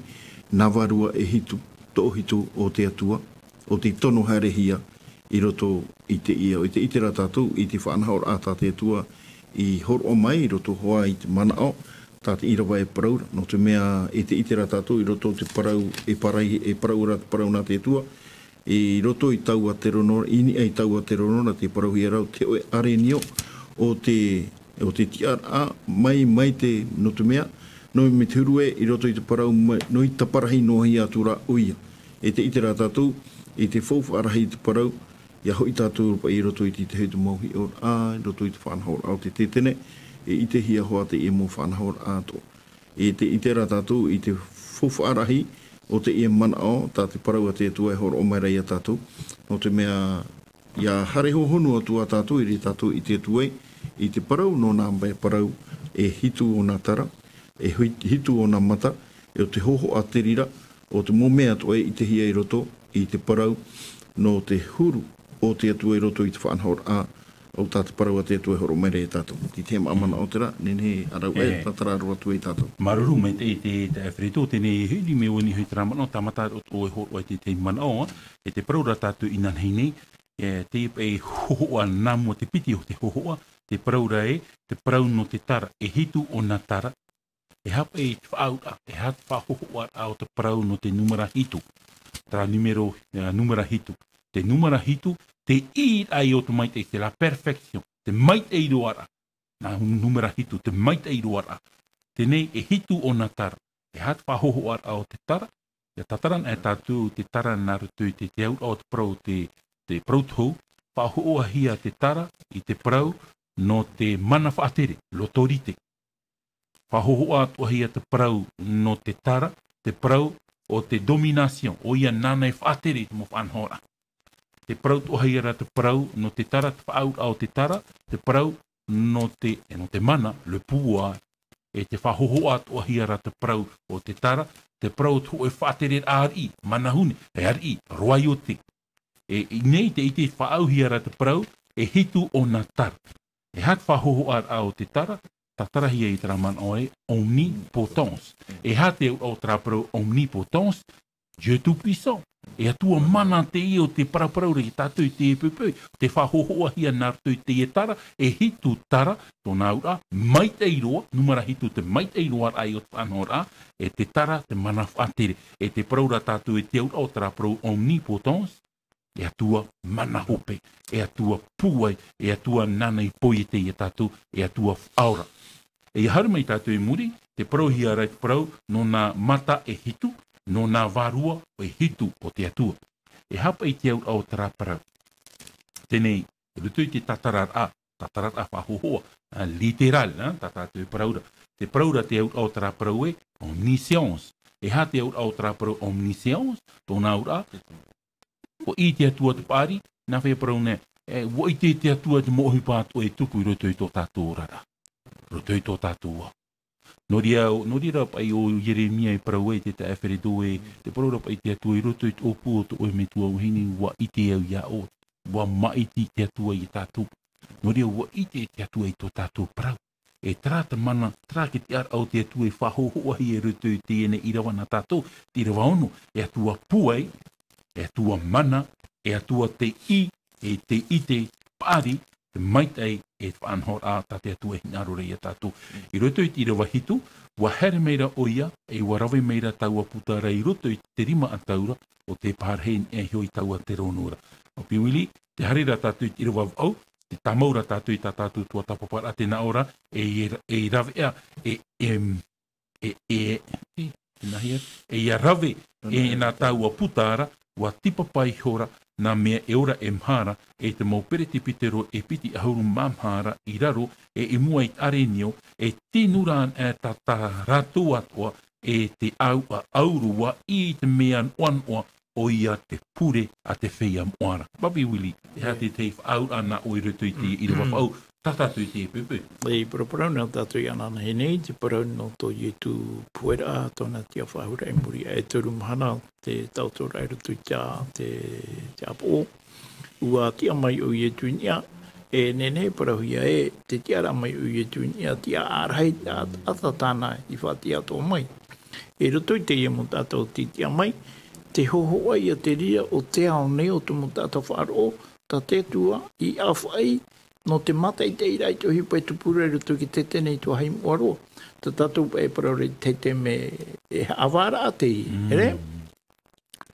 nā vārua e hitu, toʻohitu o te Atua, ʻo tē tono haerehia i roto i teie, ʻo tē ʻite ra tātou i te faʻanahoraʻa tā te Atua i hōroʻa mai i roto hoʻi i te manaʻo, tā te ʻīrava e parau ra, nō te mea e tē ʻite ra tātou i roto i te parau, e parai, e parau ra te parau nā te Atua, i roto i taua Terono-, i niʻa i taua Terono ra tē parauhia ra te hōʻē ʻarenio o te, o te tiʻaraʻa mai, mai te, nō te mea, nō, mai te huru ē, i roto i te parau, mai, nō i taparahi noa hia atu ra ʻoia. E tē ʻite ra tātou, i te faufaʻa rahi i te parau, ʻia hoʻi tātou paʻi i roto i te tahi o te mau hiʻoraʻa, i roto i te faʻanahoraʻa o te Tētene, e ʻitehia hoʻi teie mau faʻanahoraʻa atoʻa. E tē ʻite ra tātou i te faufaʻa rahi o teie manaʻo, tā te parau a te Atua e hōroʻa mai ra ia tātou. Nō te mea, ʻia haere hohonu atu ā tātou, i reira tātou i te Atua, i te parau nō nā mea parau, e hitu ʻōna tara, e hui-, hitu ʻōna mata, e ʻo te hōhoʻa te reira, ʻo te mau mea atoʻa e ʻitehia i roto i te parau nō te huru o te Atua i roto i te faʻanahoraʻa, ʻo tā te parau a te Atua e hōroʻa mai ra ia tātou. Tē ʻite e māʻa manaʻo terā, nehenehe ā rāua e tātara roa atu ai tātou. Māuruuru maitaʻi te, te Alfredo, teie nei e huri mai vau i niʻa i terā manaʻo, tāmata atoʻa e hōroʻa i te, te manaʻo, ā, e tē parau ra tātou inanahi nei, e, teie paʻi hōhoʻa nā mua te piti o te hōhoʻa, tē parau ra ē, te parau nō te tara, e hitu ʻōna tara, e aha paʻi te faʻaauraʻa, e aha te faʻahōhoʻaraʻa o te parau nō te nūmera hitu. Terā nūmero, e, nūmera hitu. Te nūmera hitu, te ʻīraʻa o te maitaʻi, c'est la perfection. Te maitaʻi roa ra. Nā nū-, nūmera hitu, te maitaʻi roa ra. Teie nei e hitu ʻōna tara. E aha te faʻahōhoʻaraʻa o te tara? ʻIa tātara noa tātou te tara nā roto i te, te auraʻa o te parau, te, te parau tohu, faʻahōhoʻahia te tara i te parau nō te mana faʻatere, l'autorité. Faʻahōhoʻa atoʻahia te parau nō te tara, te parau o te domination, ʻoia nāna e faʻatere i te mau faʻanahoraʻa. Tē parau atoʻahia ra te parau nō te tara, te faʻaauraʻa o te tara, te parau nō te, e nō te mana, le pouvoir, e tē faʻahōhoʻa atoʻahia ra te parau o te tara, te parau o te hōʻē faʻatereraʻa ariʻi, manahune, e ariʻi, royauté. E, i ʻō nei tē ʻite faʻaʻauhia ra te parau, e hitu ʻōna tara. E aha te faʻahōhoʻaraʻa o te tara, tātarahia i terā manaʻo ē, omnipotence. E aha te auraʻa o terā parau omnipotence, Dieu tout-puissant. E Atua mana teie o tē paraparau ra ia tātou i teie poʻipoʻi, tē faʻahōhoʻahia nā roto i teie tara, e hitu tara, tōna auraʻa, maitaʻi roa, nūmera hitu te maitaʻi roa raʻa o te faʻanahoraʻa, e te tara, te mana faʻatere. E tē parau ra tātou i te auraʻa o terā parau omnipotence, e Atua mana hope, e Atua pūai, e Atua nāna i poiete ia tātou, e Atua faʻaora. E ʻia haere mai tātou i muri, tē parauhia ra te parau nō nā mata e hitu, nō nā vārua e hitu o te Atua. E aha paʻi te auraʻa o terā parau? Teie nei, i roto i te tātararaʻa, tātarataʻa faʻahōhoʻa, ā, littéral, ā, tā tātou e parau ra. Te parau ra te auraʻa o terā parau ē, omniscience. E aha te auraʻa o terā parau omniscience, tōna auraʻa, ʻua ʻite te Atua te paʻari, nā hea e parau nei, e, ʻua ʻite te Atua te mau ʻohipa atoʻa e tupu i roto i tō tātou oraraʻa. Roto i tō tātou ao. Nō reira, nō reira paʻi ʻo Ieremia e parau ai te taʻata Efereto ē, tē parau ra paʻi te Atua i roto i te ʻōpū o tō ʻoe metua vahine, ʻua ʻite au iā ʻoe, ʻua māʻiti te Atua iā tātou. Nō reira ʻua ʻite te Atua i tō tātou parau. E terā te mana, terā te tiʻaraʻa o te Atua e faʻahōhoʻahia i roto i teie nei ʻīrava nā tātou, te ʻīrava ono, e Atua pūai, e Atua mana, e Atua tei, e tei ʻite paʻari, te maitaʻi e faʻanahoraʻa tā te Atua e hinaʻaro ra iā tātou. I roto i te ʻīrava hitu, ʻua haere mai ra ʻoia, e ʻua rave mai ra taua puta ra i roto i te rima ʻatauraʻa, ʻo tē parahi nei iho i taua terōno ra. ʻO Piwili, tē haere ra tātou i te ʻīrava vaʻu, tē tāmau ra tātou i tā tātou tuatāpaparaʻa tē nā ʻō ra, e, e, e rave ā, e, e, e, e, e, e, e, e, ʻia rave, e, nā taua puta ra, ʻua tīpapa ihora, nā mea e ora e maha ra, e te mau peretipitero e piti ʻahuru mā maha ra i raro, e i mua i te ʻārenio, e tinu ra, e tā, tā rātou atoʻa, e te auraʻa ʻauro ʻua ʻī i te mea noʻanoʻa, ʻoia te pure a te feiā moʻa ra. Papi Willie, e aha te, te faʻaauraʻa nā ʻoe i roto i te ʻīrava vaʻu, tā tātou i te pupu. E paraparau nā tātou i anaanahi nei, te parau nō tō Ietu pueraʻa, tōna tiʻafaʻahouraʻa i muri aʻe toru mahana, te tauturu i roto i te, te, te ʻāpoʻo. ʻUa tiʻa mai ʻo Ietu i niʻa, e nehenehe e parauhia ē, te tiʻaraʻa mai ʻo Ietu i niʻa, tiʻaraʻa rahi, ʻa, ʻa tāna i faʻatiʻa atoʻa mai. I roto i teie mau taʻata ʻo tei tiʻa mai, te hōhoʻa ia te reira ʻo te ao nei o te mau taʻata faʻaroʻo, tā te Atua i ʻāfaʻi nō te mātaʻitaʻiraʻa i te ʻohipa e tupu ra i roto i te tētene i te vāhi moʻa roa. Tā tātou paʻi e parau ra i te taime e haʻavāraʻa teie, ʻere?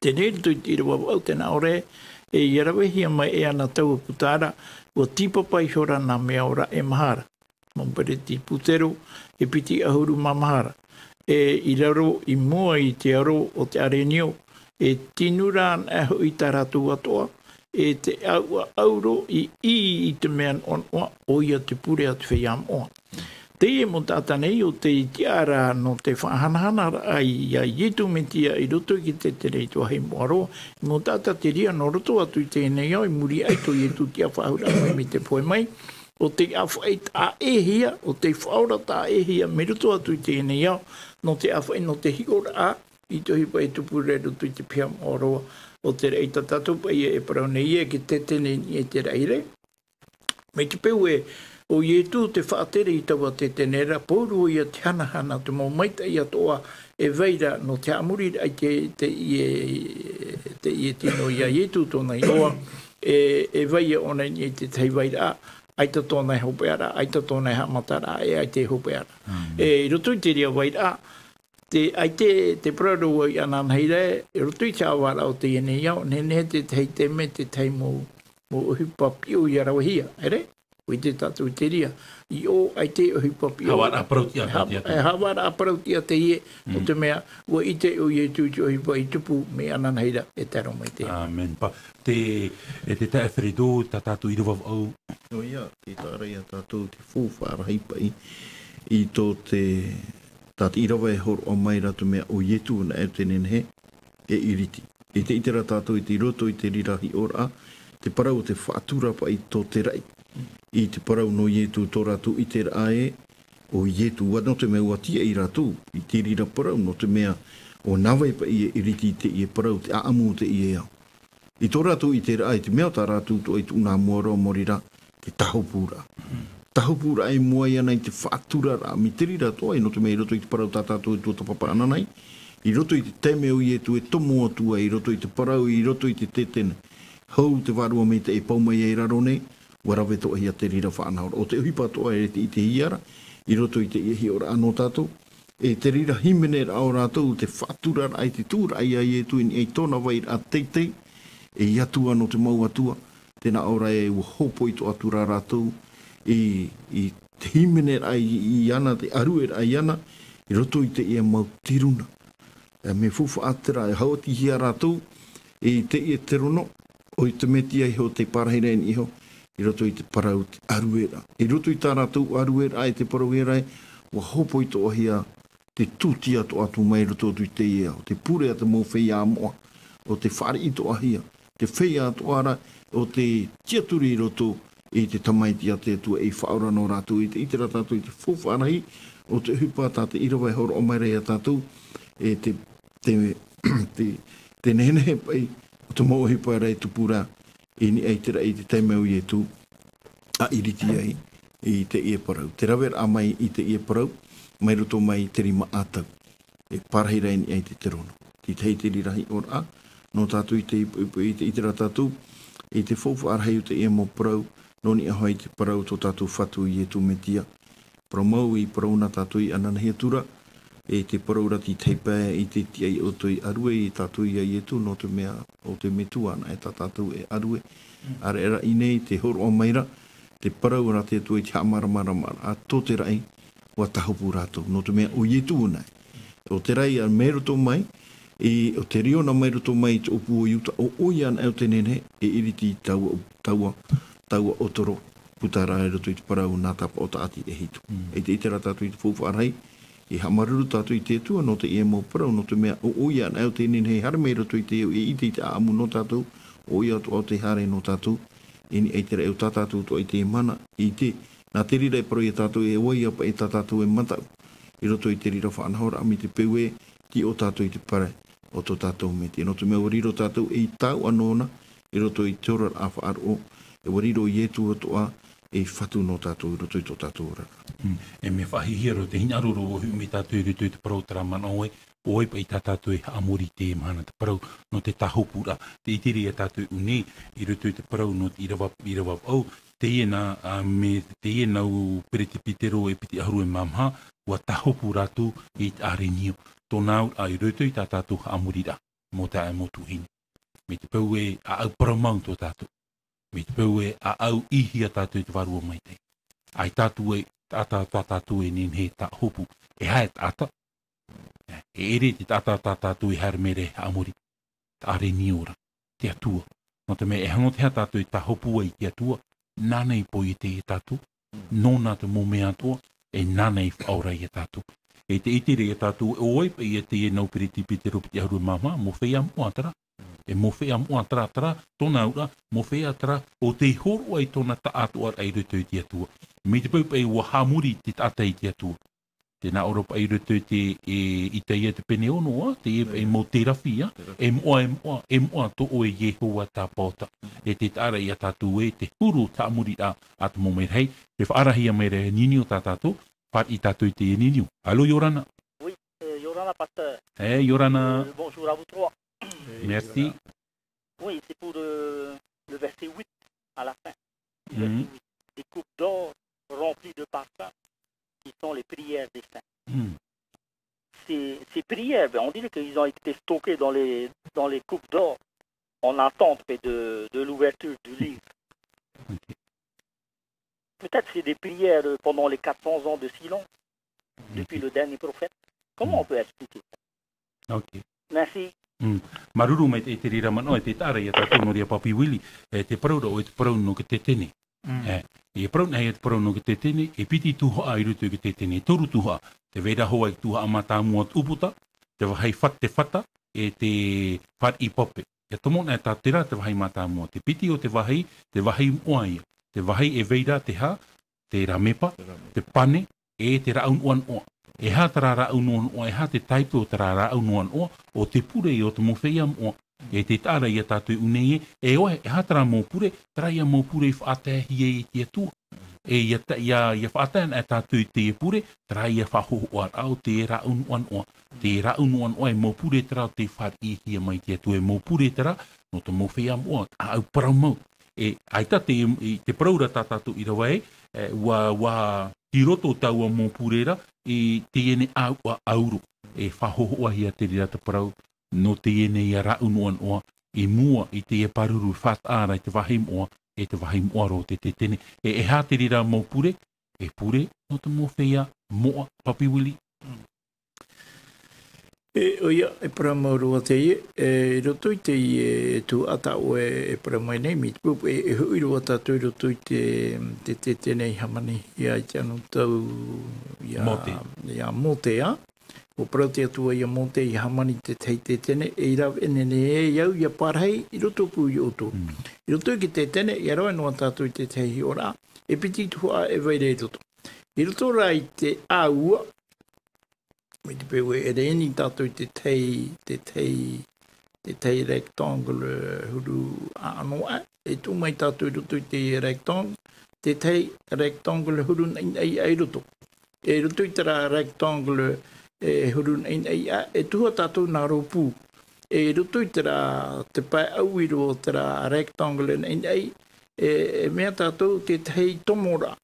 Teie nei i roto i te ʻīrava vaʻu tē nā ʻō ra, e ʻia ravehia mai e ana taua puta ra, ʻua tīpapa ihora nā mea ora e maha ra. Mau peretipitero, e piti ʻahuru mā maha ra. E i raro i mua i te aro o te ʻārenio, e tinu ra anaʻe hoʻi tā rātou atoʻa, e te auraʻa ʻauro i ʻī i te mea noʻanoʻa, ʻoia te pure a te feiā moʻa. Teie mau taʻata nei ʻo tei tiʻa ra nō te faʻahanahanaraʻa ia Ietu Metia i roto i te tētene i te vāhi moʻa roa, mau taʻata te reira nō roto atu i teie nei ao i muri aʻe i tō Ietu tiʻafaʻahouraʻa mai mai te pohe mai, ʻo tei ʻāfaʻi taʻa ʻē hia, ʻo tei faʻaora taʻa ʻē hia mai roto atu i teie nei ao, nō te ʻāfaʻi, nō te hiʻoraʻa i te ʻohipa e tupu ra i roto i te piha moʻa roa. ʻO te raʻi tā tātou paʻi e parau nei ē, e te tētene i niʻa i te raʻi ra. Mai te peu ē, ʻo Ietu te faʻatere i taua tētene ra, pauroa ia te hanahana, te mau maitaʻi atoʻa e vai ra nō te haʻamoriraʻa i te, teie, teie tino ia Ietu tōna iʻoa, e, e vai ia ʻōna i niʻa i te tahi vairaʻa, ʻaita tōna e hopeʻaraʻa, ʻaita tōna e haʻamataraʻa, e ʻaita e hopeʻaraʻa. E, i roto i te reira vairaʻa, te, ʻaita te parau ra vau i anaanahi ra, i roto i te haʻavāraʻa o teie nei ao, nehenehe te tahi taime, te tahi mau, mau ʻohipa piʻo ia ravehia, ʻere? ʻUa ʻite tātou i te reira, i ʻō, ʻaita e ʻohipa piʻo. Haʻavāraʻa parautiʻa, ha-, tātou. E haʻavāraʻa parautiʻa teie, nō te mea, ʻua ʻite ʻo Ietu i te ʻohipa i tupu, mea anaanahi ra, e tae roa mai te. ʻĀmene. Pa, te, e te taeaʻe Fredo, tā tātou ʻīrava vaʻu. ʻOia, tē taʻa ra ia tātou te faufaʻa rahi paʻi, i tō te, tā te ʻīrava e hōroʻa mai ra te mea ʻo Ietu nā ʻō te nehenehe, e iriti. E te ʻite ra tātou i te roto i te reira hiʻoraʻa, te parau o te faʻatura paʻi tō te raʻi. I te parau nō Ietu tō rātou ʻiteraʻa ē, ʻo Ietu, ʻua nō te mea ʻua tiaʻi rātou, i te reira parau, nō te mea ʻo nā vai paʻi e iriti i teie parau, te ʻaʻamu o teie ao. I tō rātou ʻiteraʻa, i te mea o tā rātou atoʻa i tuʻu nā mua roa, mō reira, te tāhopuraʻa. Tāhopuraʻa i mua iāna i te faʻaturaraʻa, mai te reira atoʻa, i nō te mea i roto i te parau tā tātou e tuatāpapa anaanahi, i roto i te taime ʻo Ietu e tomo atu ai, i roto i te parau, i roto i te tētene. Hou te vārua maitaʻi e pau mai ai i raro nei, ʻua rave atoʻahia te reira faʻanahoraʻa. ʻO te ʻohipa atoʻa e te ʻitehia ra, i roto i teie hiʻoraʻa nō tātou, e te reira hīmeneraʻa o rātou, te faʻaturaraʻa i te tuʻuraʻa ia Ietu i niʻa i tōna vairaʻa teitei, ei Atua nō te mau atua, tē nā ʻō ra ē ʻua hōpoi atoʻa ra rātou, i, i te hīmeneraʻa i, iāna, te ʻārueraʻa iāna, i roto i teie mau tiruna. E mea faufaʻa terā, e haʻaotihia rātou, i teie terōno, ʻo te Metia iho tei pārahi ra i niʻa iho, i roto i te parau te ʻarueraʻa. I roto i tā rātou ʻarueraʻa e te parau ē rā, ʻua hōpoiʻahia te tūtia atoʻa atu mai i roto atu i teie ao, te pure a te mau feiā moʻa, ʻo te fāriʻi atoʻahia, te feiā atoʻa ra, ʻo te tiʻaturi i roto i te Tamaiti a te Atua i faʻaora nō rātou, i te, i te ʻite ra tātou i te faufaʻa rahi, ʻo te ʻohipa tā te ʻīrava e hōroʻa mai ra ia tātou, e te, te, te, te nehenehe paʻi, ʻo te mau ʻohipa ra e tupu ra, i niʻa i te raʻi i te taime o Ietu, a ʻiriti ai i teie parau. Te raveraʻa mai i teie parau, mai roto mai i te rima ʻātau. E pārahi ra i niʻa i te terono. Te tahi te reira hiʻoraʻa, nō tātou i te ipoipo i te, i te ra tātou, i te faufaʻa rahi o teie mau parau, nō niʻa hoʻi i te parau tō tātou Fatu Ietu Metia. Parau mau i parau na tātou i ananahi atu ra, e te parau ra te tahi pae i te tiʻa ia ʻoutou e ʻarue ia tātou ia Ietu, nō te mea ʻo te Metua anaʻe tā tātou e ʻarue. ʻAreʻa i nei te hōroʻa mai ra, te parau ra te Atua i te haʻamāramarama ra, tō te raʻi, ʻua tāhopu rātou, nō te mea ʻo Ietu anaʻe. ʻO te raʻi a mai roto mai, i, ʻo te riona mai roto mai i te ʻōpū o Iuta, ʻo ʻoia anaʻe ʻo te nehenehe, e ʻiriti i taua, taua, taua ʻōtoro, puta ra i roto i te parau nā Tāpaʻo Taʻati e hitu. Mm. E te, i te ra tātou i te faufaʻa rahi, e haʻamāuruuru tātou i te Atua, nō teie mau parau, nō te mea ʻo ʻoia anaʻe ʻo te nehenehe e haere mai roto i te ao, e ʻite i te ʻāʻamu nō tātou, ʻo ʻoia atoʻa ʻo tē haere nō tātou, i niʻa i te raʻi o tā tātou atoʻa i teie mahana, i te, nā te reira e parau ia tātou e ʻoia paʻi tā tātou e mataʻu, i roto i te reira faʻanahoraʻa mai te peu ē, tīaʻo tātou i te pare, ʻo tō tātou Metia. Nō te mea ʻua riro tātou ei taoʻa nōna, i roto i te oraraʻa faʻaroʻo, e ʻua riro Ietu atoʻa, ei Fatu nō tātou, i roto i tō tātou oraraʻa. Mm. E mea faʻahiahia roa te hinaʻaro roa ʻua hiʻo mai tātou i roto i te parau terā manaʻo ē, ʻo vai paʻi tā tātou e haʻamori i teie mahana te parau, nō te tāhopuraʻa, te ʻite ra ia tātou i ʻō nei, i roto i te parau nō te ʻīrava, ʻīrava vaʻu, teie nā, ā, mea, teie nau peretipitero e piti ʻahuru e mā maha, ʻua tāhopu rātou i te ʻārenio. Tōna auraʻa i roto i tā tātou haʻamoriraʻa, mau taeaʻe mau tuahine. Mai te peu ē ʻaʻau parau mau tō tātou. Mai te peu ē ʻaʻau ʻīhia tātou i te Vārua Maitaʻi. ʻAita atu e, taʻata, tā tātou e nehenehe e tāhopu. E aha e taʻata? E ʻere te taʻata tā tātou e haere mai ra e haʻamori. Te ʻārenio ra. Te Atua. Nō te mea e aha noa te aha tātou e tāhopu ai i te Atua, nāna i poiete ia tātou, nōna te mau mea atoʻa, e nāna i faʻaora ia tātou. E te ʻite ra ia tātou, ʻo vai paʻi ia teie nau peretipitero piti ʻahuru e mā maha, mau feiā moʻa terā. E mau feiā moʻa terā, terā, tōna auraʻa, mau feiā terā, ʻo tē hōroʻa i tōna taʻatoʻaraʻa i roto i te Atua. Mai te peu paʻi ʻua haʻamori te taʻata i te Atua. Tē nā ʻō ra paʻi i roto i te, e, Itaia te pene ono, ā, teie paʻi mau terafi, ā, e moʻa, e moʻa, e moʻa tō ʻoe Iehova tāpaota. E te taʻa ra ia tātou ē, te huru haʻamoriraʻa a te mau merahi, tē faʻaarahia mai ra e Ninio tā tātou, fāriʻi tātou i te Ninio. Allô, ʻia ora na. Oui, euh, ʻia ora na, pasteur. E, ʻia ora na. Euh, bonjour à vous trois. Merci. Oui, c'est pour, euh, le verset huit à la fin. Le verset Mhm. huit. Des coupes d'or remplies de parfums, qui sont les prières des saints. Mhm. Ces, ces prières, ben, on dirait qu'ils ont été stockées dans les, dans les coupes d'or, en attente de, de l'ouverture du livre. Ok. Peut-être c'est des prières, euh, pendant les quatre cents ans de silence, depuis Ok. le dernier prophète. Comment Mhm. on peut expliquer ça ? Ok. Merci. Mm. Māuruuru maitaʻi i te reira manaʻo, e te taʻa ra ia tātou nō reira Papi Willy, e te parau ra ʻoe te parau nō te Tetene. Mm. E, e parau nei e te parau nō te Tetene, e piti tuhaʻa i roto i te Tetene, e toru tuhaʻa, tē vai ra hoʻi te tuhaʻa mātāmua te ʻūputa, te vāhi fat-, te fata, e te fāriʻi pape. ʻIa tomo na e tā terā te vāhi mātāmua, te piti o te vāhi, te vāhi moʻa ïa, te vāhi e vai ra te hā, te ramepa, te pane, e te rāʻau noʻanoʻa. E aha terā rāʻau noʻanoʻa, e aha te tāipe o terā rāʻau noʻanoʻa, ʻo te pure ïa o te mau feiā moʻa. E te taʻa ra ia tātou i ʻō nei ē, e ʻoe, e aha terā mau pure, terā ïa mau pure i faʻataehia e te Atua. E ʻia ta-, ʻia, ʻia faʻatae ana tātou i teie pure, terā ïa faʻahohoʻaraʻa o te rāʻau noʻanoʻa. Te rāʻau noʻanoʻa e mau pure terā o tei fāriʻihia mai te Atua, e mau pure terā, nō te mau feiā moʻa, ʻaʻau parau mau. E, ʻaita te, i te parau ra tā tātou ʻīrava ē, e, ʻua, ʻua, i roto taua mau pure ra, i teie nei ʻāuʻa ʻauro, e faʻahohoʻahia te reira te parau, nō teie nei ïa rāʻau noʻanoʻa, i mua i teie pāruru e faʻataʻa ra i te vāhi moʻa, e te vāhi moʻa roa o te Tetene. E, e aha te reira mau pure, e pure nō te mau feiā moʻa, Papi Willy. Mm. E, ʻoia, e parau mau roa teie, e, i roto i teie tuhaʻa tā ʻoe e parau mai nei, mai te pupu, e, e hoʻi roa tātou i roto i te, te, te, teie nei hāmanihia i te anotau ia Mōte. Ia Mōte, ā. ʻUa parau te Atua ia Mōte, ʻia hāmani te tahi tetene, e rave nei e au ʻia parahi i roto pū iā ʻoutou. Mm. I roto i te tetene, ʻia rave noa tātou i te tahi hiʻoraʻa, e piti tuhaʻa e vai ra i roto. I roto rā i te ʻāua, mai te peu e ʻere eni tātou i te tahi, te tahi, te tahi rectangle huru ʻānoʻa, e tuʻu mai tātou i roto i te rectangle, te tahi rectangle huru naʻinaʻi i roto. E roto i terā rectangle, e huru naʻinaʻi, e tuha tātou nā rōpū. E roto i terā, te pae ʻauiro o terā rectangle naʻinaʻi, e, e mea tātou te tahi tomo ra.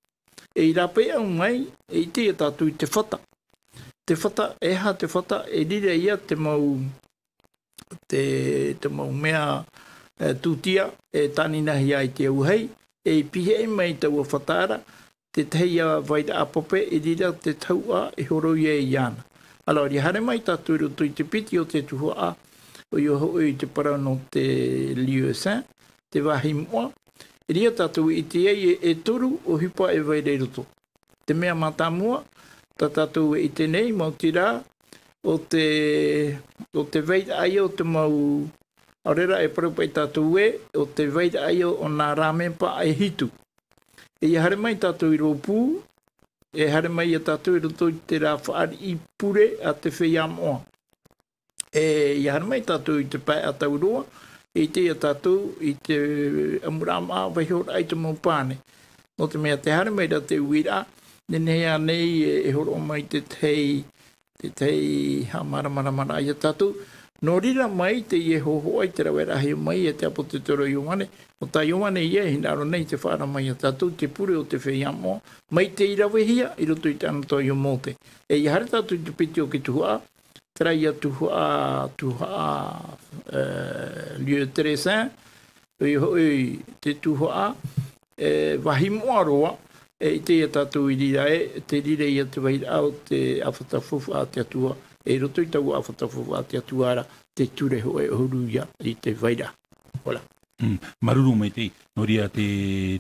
E i rāpae au mai, e ʻite ia tātou i te fata. Te fata, e aha te fata, e riro ia te mau, te, te mau mea, e, tūtia, e tāninahia ai te auahi, e i pihaʻi mai taua fata ra, te tahi ia vairaʻa pape, e riro te tauʻa, e horo ia iāna. Alors, ʻia haere mai tātou i roto i te piti o te tuhaʻa, ʻoia hoʻi te parau nō te lieu saint, te vāhi moʻa. E riro tātou i ʻite ai e, e toru ʻohipa e vai ra i roto. Te mea mātāmua, tā tātou e ʻite nei, maoti rā, ʻo te, ʻo te vairaʻa ia o te mau, ʻaore rā e parau paʻi tātou ē, ʻo te vairaʻa ia o nā rāmeni paʻi e hitu. E ʻia haere mai tātou i rōpū, e haere mai ia tātou i roto i terā fāriʻi pure a te feiā moʻa. E ʻia haere mai tātou i te pae ʻatau roa, e ʻite ia tātou i te ʻamuraʻa māʻa vaiho raʻa i te mau pane. Nō te mea tē haere mai ra te uiraʻa, nehenehe ānei e, e hōroʻa mai te tahi, te tahi haʻamāramaramaraʻa ia tātou. Nō reira mai teie hōhoʻa i te rave rahi mai e te ʻāpōsetolo Ioane, ʻo tā Ioane ïa e hinaʻaro nei te faʻaara mai ia tātou, te pure o te feiā moʻa, mai tei ravehia i roto i te anotau iā Mōte. E ʻia haere tātou i te piti o te tuhaʻa, terā ïa tuhaʻa, tuhaʻa, e, lieu très saint, ʻoia hoʻi te tuhaʻa, e, vāhi moʻa roa, e ʻite ia tātou i reira ē, tē reira ïa te vairaʻa o te ʻāfata faufaʻa a te Atua, e i roto i taua ʻāfata faufaʻa a te Atua ra, te ture hōʻē ʻahuru ïa i te vairaʻa. Voilà. Mm, māuruuru maitaʻi, nō reira te,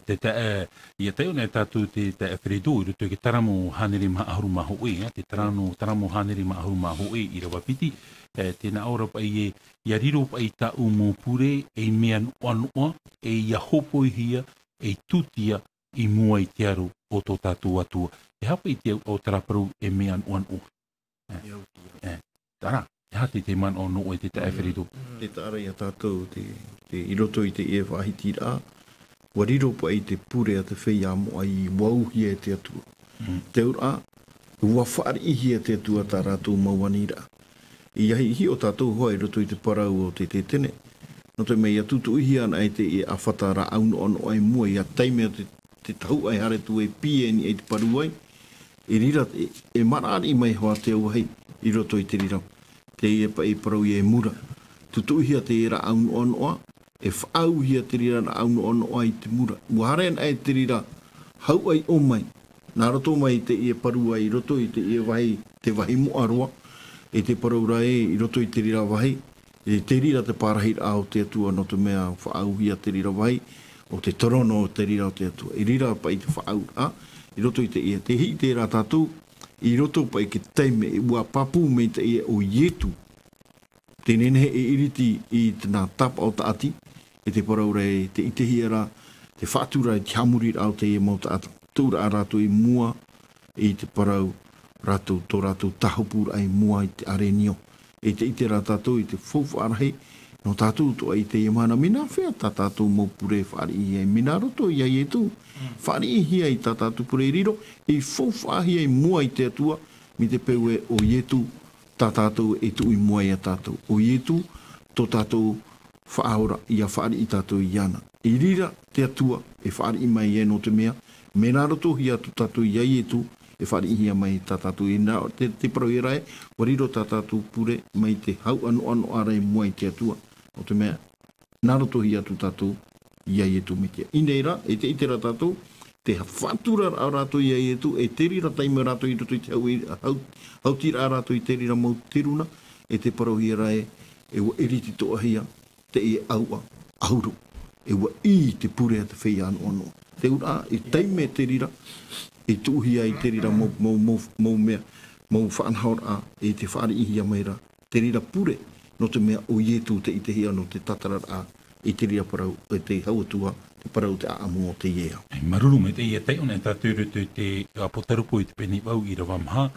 te taeaʻe, ʻia taiʻo nei tātou te taeaʻe Fredo, i roto i te taramo hānere mā ʻahuru mā hōʻē, ā, te taramo, taramo hānere mā ʻahuru mā hōʻē, ʻīrava piti, e, tē nā ʻō ra paʻi ē, ʻia riro paʻi tāʻu mau pure ei mea noʻanoʻa, e ʻia hōpoihia, ei tūtia i mua i te aro o tō tātou Atua. E aha paʻi te au, o terā parau ei mea noʻanoʻa. E. Ia, ia. E. Terā, e aha te, te manaʻo nō ʻoe te taeaʻe Fredo? Tē taʻa ra ia tātou te, te, i roto i teie faʻahitiraʻa, ʻua riro paʻi te pure a te feiā moʻa i vauhia e te Atua. Mm. Te auraʻa, ʻua fāriʻihia e te Atua tā rātou mau aniraʻa. ʻIa hiʻo tātou hoʻi i roto i te parau o te tetene. Nō te mea ʻia tutuʻihia ana e te, e ʻāfata rāʻau noʻanoʻa i mua i te taime o te, te tahuʻa e haere atu e pīhaʻi i te parau ai. I reira, e, e maraʻa mai hoʻi te auahi i roto i te reira. Teie paʻi parau ïa e mura. Tutuʻihia te rāʻau noʻanoʻa, e faʻauhia te reira rāʻau noʻanoʻa i te mura. ʻUa haere ana e te reira hau ʻai ʻō mai. Nā roto mai teie parau ai i roto i teie vāhi, te vāhi moʻa roa, e te parau ra ē i roto i te reira vāhi, e te reira te pārahiraʻa o te Atua nō te mea faʻauhia te reira vāhi, ʻo te torono o te reira o te Atua. I reira paʻi te faʻauraʻa, i roto i teie, tē hiʻo ra tātou, i roto paʻi i te taime, ʻua pāpū mai teie ʻo Ietu. Tē nehenehe e iriti i tēnā tāpaʻo taʻati, e te parau ra ē, tē ʻitehia ra, tē faʻatura i te haʻamoriraʻa o teie mau taʻata. Tuʻuraʻa rātou i mua i te parau rātou, tō rātou tāhopuraʻa i mua i te ʻarenio. E tē ʻite ra tātou i te faufaʻa rahi, nō tātou atoʻa i teie mahana, mea nāfea tā tātou mau pure e fāriʻihia ai, mea nā roto iā Ietu. Mm. Fāriʻihia ai tā tātou pure i riro, e faufaʻahia i mua i te Atua, mai te peu ē ʻo Ietu, tā tātou e tuʻu i mua iā tātou. ʻO Ietu, tō tātou Faʻaora, ʻia fāriʻi tātou iāna. I reira te Atua e fāriʻi mai ai, nō te mea, mea nā rotohia atu tātou iā Ietu, e fāriʻihia mai tā tātou. Inā, te, te parauhia ra ē, ʻua riro tā tātou pure mai te hau ʻanoʻanoʻa ra i mua i te Atua. Nō te mea, nā rotohia atu tātou iā Ietu Metia. I reira, e te, i terā tātou, te faʻatura rātou iā Ietu, e te reira taime rātou i roto i te hau, hau, hautiraʻa rātou i te reira mau teruna, e te parauhia ra e, e ʻua ʻiriti toʻahia teie ʻāuʻa ʻahuru. E ʻua ʻī te pure a te feiā noʻanoʻa. Te auraʻa, i taime te reira, i tuʻuhia ai te reira mau, mau, mau, mau mea, mau faʻanahoraʻa, i te fāriʻihia mai ra, te reira pure, nō te mea ʻo Ietu te ʻitehia nō te tātararaʻa, i te reira parau, e te hau atua, te parau te ʻaʻamu o teie ao. E māuruuru maitaʻi, e taiʻo nei tātou i roto i te Apotarupo i te pene vaʻu ʻīrava maha,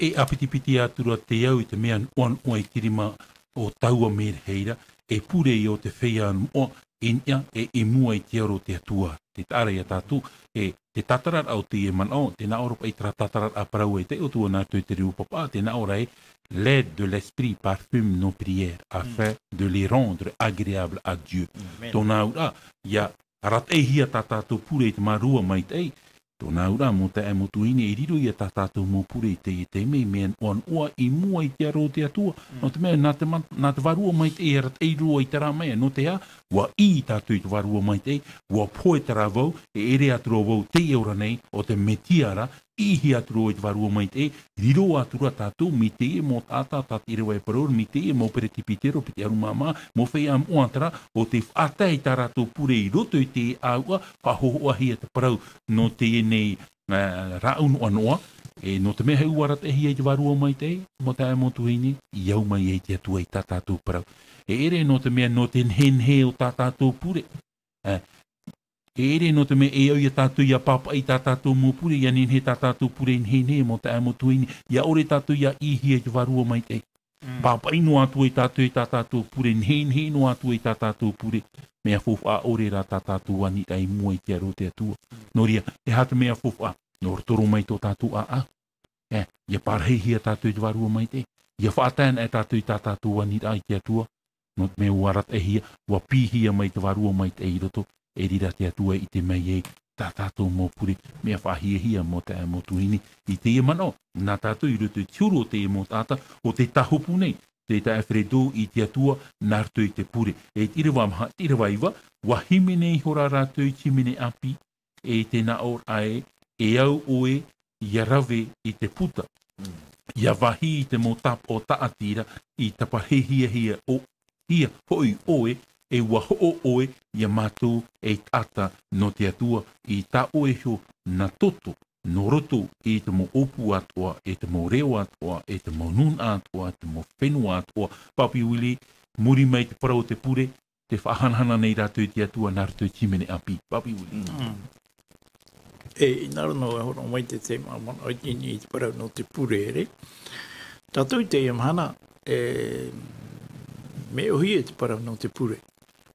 e ʻāpitipiti atu ra te au i te mea noʻanoʻa i te rima o taua mea reira, e pure ia o te feiā moʻa, i niʻa, e i mua i te aro o te Atua. Te taʻa ra ia tātou, e te tātararaʻa o teie manaʻo, tē nā ʻō ra paʻi terā tātararaʻa parau e taiʻo atu ana atu i te reo papaʻa, tē nā ʻō ra e, l'aide de l'esprit parfume nos prières, afin de les rendre agréables à Dieu. Amen. Tōna auraʻa, ʻia arataʻihia tā tātou pure i te Vārua Maitaʻi, tōna auraʻa mau taeaʻe mau tuahine, e riro ia tā tātou mau pure i teie taime, mea noʻanoʻa i mua i te aro o te Atua. Nō te mea, nā te ma-, nā te Vārua Maitaʻi e arataʻi roa i terā mea, nō te aha, ʻua ʻī tātou i te Vārua Maitaʻi, ʻua pohe terā vau, e ʻere atu ra vau teie ora nei, ʻo te Metia ra, ʻīhia atu ra i te Vārua Maitaʻi, riro atu ra tātou, mai teie mau taʻata, tā te ʻīrava e parau ra, mai teie mau peretipitero, piti ʻahuru mā maha, mau feiā moʻa terā, ʻo tē faʻatae i tā rātou pure i roto i te ʻāuʻa, faʻahōhoʻahia te parau nō teie nei, ā, rāʻau noʻanoʻa, e, nō te mea e ʻua arataʻihia i te Vārua Maitaʻi, mau taeaʻe mau tuahine, i au mai ai te Atua i tā tātou parau. E ʻere nō te mea nō te nehenehe o tā tātou pure. Ā, e ʻere nō te mea e au ia tātou ʻia pāpaʻi i tā tātou mau pure, ʻia nehenehe tā tātou pure, nehenehe mau taeaʻe mau tuahine, ʻia ʻore tātou ʻia ʻīhia i te Vārua Maitaʻi. Mm. Pāpaʻi noa atu ai tātou i tā tātou pure, nehenehe noa atu ai tā tātou pure, mea faufaʻa ʻore rā tā tātou aniraʻa i mua i te aro o te Atua. Mm. Nō reira, e aha te mea faufaʻa, nō roto roa mai tō tātou ʻāʻau. E, ʻia parahihia tātou i te Vārua Maitaʻi. ʻIa faʻatae ana e tātou i tā tātou aniraʻa i te Atua. Nō te mea ʻua arataʻihia, ʻua pīhia mai te Vārua Maitaʻi i roto, e reira te Atua e ʻite mai ai tā tātou mau pure, mea faʻahiahia mau taeaʻe mau tuahine, i teie manaʻo, nā tātou i roto i te huru o teie mau taʻata, ʻo tē tāhopu nei, te taeaʻe Fredo i te Atua, nā roto i te pure. E te ʻīrava maha, te ʻīrava iva, ʻua hīmene ihora rātou i te hīmene ʻāpī, e tē nā ʻō ra e, e au ʻoe, ʻia rave i te puta. Mm. ʻIa vāhi i te mau tāpaʻo tāʻatira, i tāpaʻo hiahia ʻo, hia hoʻi ʻoe, e ʻua hoʻo ʻoe, ia mātou ei taʻata nō te Atua, i tā ʻoe iho nā toto, nō roto i te mau ʻōpū atoʻa, e te mau reo atoʻa, e te mau nūnaʻa atoʻa, te mau fenua atoʻa. Papi Willie, muri mai te parau o te pure, tē faʻahanahana nei rātou i te Atua nā roto i te hīmene ʻāpī. Papi Willie. Mm. E, ʻia riro noa, e horo mai te, te ma-, manaʻo i teie nei i te parau nō te pure, ʻere. Tātou i teie mahana, e, mea ʻōhie te parau nō te pure.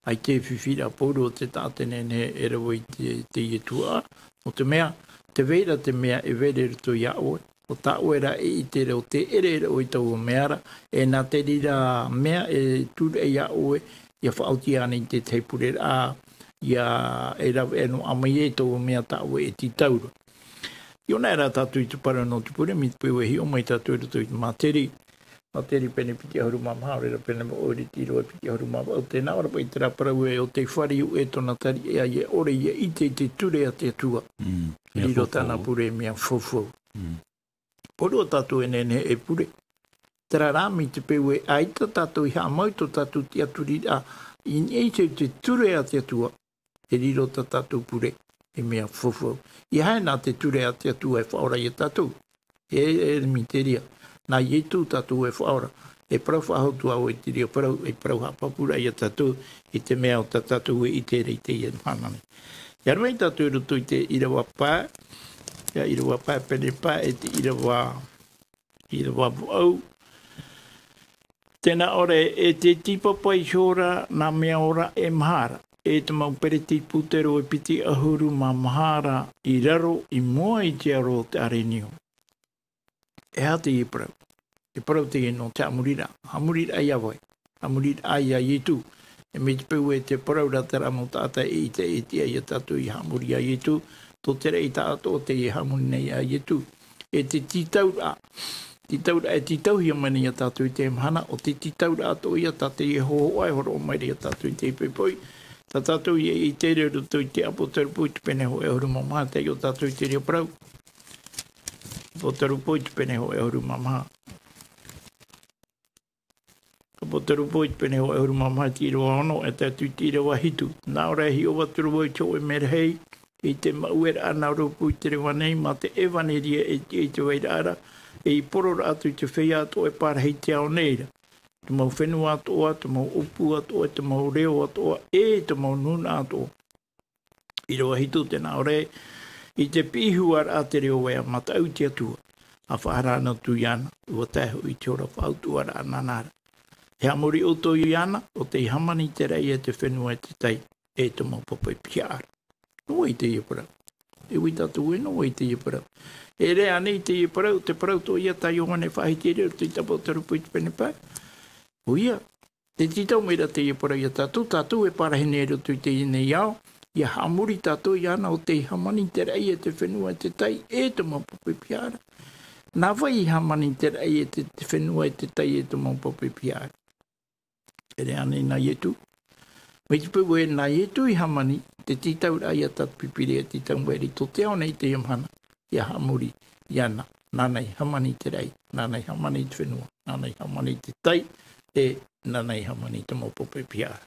ʻAita e fifi ra Pauro ʻo tē taʻa te nehenehe e rave i te, teie tuhaʻa, nō te mea, tē vai ra te mea e vere i roto ia ʻoe, ʻo tā ʻoe rā e ʻite ra ʻo tē ʻere ra ʻoe i taua mea ra, e nā te reira mea e tūraʻi ia ʻoe, ʻia faʻaoti ānei i te tahi pureraʻa, ʻia e rave noa mai ai taua mea tā ʻoe e tītau ra. ʻIa ʻō na rā tātou i te parau nō te pure, mai te peu e hiʻo mai tātou i roto i te Māteri, Māteri pene piti ʻahuru mā maha, ʻaore ra pene vaʻu, ʻiriti roa piti ʻahuru mā vaʻu, tē nā ʻō ra paʻi terā parau ē, ʻo tei fāriu ʻē tōna tari ʻē, ʻia ʻore, ʻia ʻite i te ture a te Atua. Mm, mea faufaʻa. Riro tāna pure mea faufaʻa. Mm. Pauro, tātou e nehenehe e pure. Terā rā, mai te peu ē ʻaita tātou i haʻamau i tō tātou tiʻaturiraʻa, i niʻa i te, te ture a te Atua, e riro tā tātou pure, e mea faufaʻa. ʻEiaha nā te ture a te Atua e faʻaora ia tātou. E, e miteria. Nā Ietu tātou e faʻaora. E parau faʻahou atu vau i te reira parau, e parau haʻapāpūraʻa ia tātou, i te mea ʻo tā tātou e ʻite ra i teie mahana nei. ʻIa rave tātou i roto i te ʻīrava pae, ʻia ʻīrava pae, pene pae, e te ʻīrava, ʻīrava vaʻu. Tē nā ʻō ra, e tē tīpapa ihora nā mea ora e maha ra, e te mau peretipitero e piti ʻahuru mā maha ra i raro i mua i te aro o te ʻārenio. E aha teie parau? Te parau teie nō te haʻamoriraʻa. Haʻamoriraʻa ia vai? Haʻamoriraʻa ia Ietu. E mai te peu ē tē parau ra terā mau taʻata e ʻite, e tiʻa ia tātou i haʻamori ia Ietu, tō te reira taʻata ʻo tē haʻamori nei ia Ietu. E te tītauraʻa. Tītauraʻa e tītauhia mai nei ia tātou i teie mahana, ʻo te tītauraʻa atoʻa ia tā teie hōhoʻa e hōroʻa mai ra ia tātou i teie poʻipoʻi. Tā tātou ʻia ʻite i roto i te Apotarupo i te pene hōʻē ʻahuru mā maha, tē ʻite tātou i te reira parau. Apotarupo i te pene hōʻē ʻahuru mā maha. ʻo te Rūpō i te pene hōʻē ʻahuru mā maha i te ʻīrava ono, e tae atu i te ʻīrava hitu. Nā ʻō ra e hiʻo atu ra vau i te hōʻē merahi, i te maʻueraʻa nā Rūpō i te reva nei, mā te ʻevaneria e tiʻa i te vairaʻa ra, e i poro ra atu i te feiā atoʻa e pārahi i te ao nei ra. Te mau fenua atoʻa, te mau ʻōpū atoʻa, te mau reo atoʻa, e te mau nūnaʻa atoʻa. ʻĪrava hitu, tē nā ʻō ra, i te piʻihia ra te reo vai a Mataʻu i te Atua, ʻa faʻaara ana atu iāna, ʻua tae hoʻi i te hora faʻautuʻaraʻa nāna ra. E haʻamori ʻoutou iāna, ʻo tei hāmani te raʻi e te fenua e te tai, e te mau papa i pihaʻa ra. Nō vai teie parau? E ui tātou ē, nō vai teie parau? E ʻere ānei teie parau, te parau atoʻa ia tā Ioane e faʻahiti ra i roto i te ʻāpōsetolo i te pene pae? ʻOia, tē tītau mai ra teie parau ia tātou, tātou e pārahi nei i roto i teie nei ao, ʻia haʻamori tātou iāna ʻo tei hāmani te raʻi e te fenua e te tai, e te mau papa i pihaʻa ra. Nā vai i hāmani te raʻi e te, te fenua e te tai, e te mau papa i pihaʻa ra? E ʻere ānei nā Ietu? Mai te peu ē nā Ietu i hāmani, te tītauraʻa ia tā te Pīpīria e tītau mai ra i tō te ao nei i teie mahana, ʻia haʻamori iāna, nāna i hāmani te raʻi, nāna i hāmani te fenua, nāna i hāmani te tai, e nāna i hāmani te mau papa i pihaʻa ra.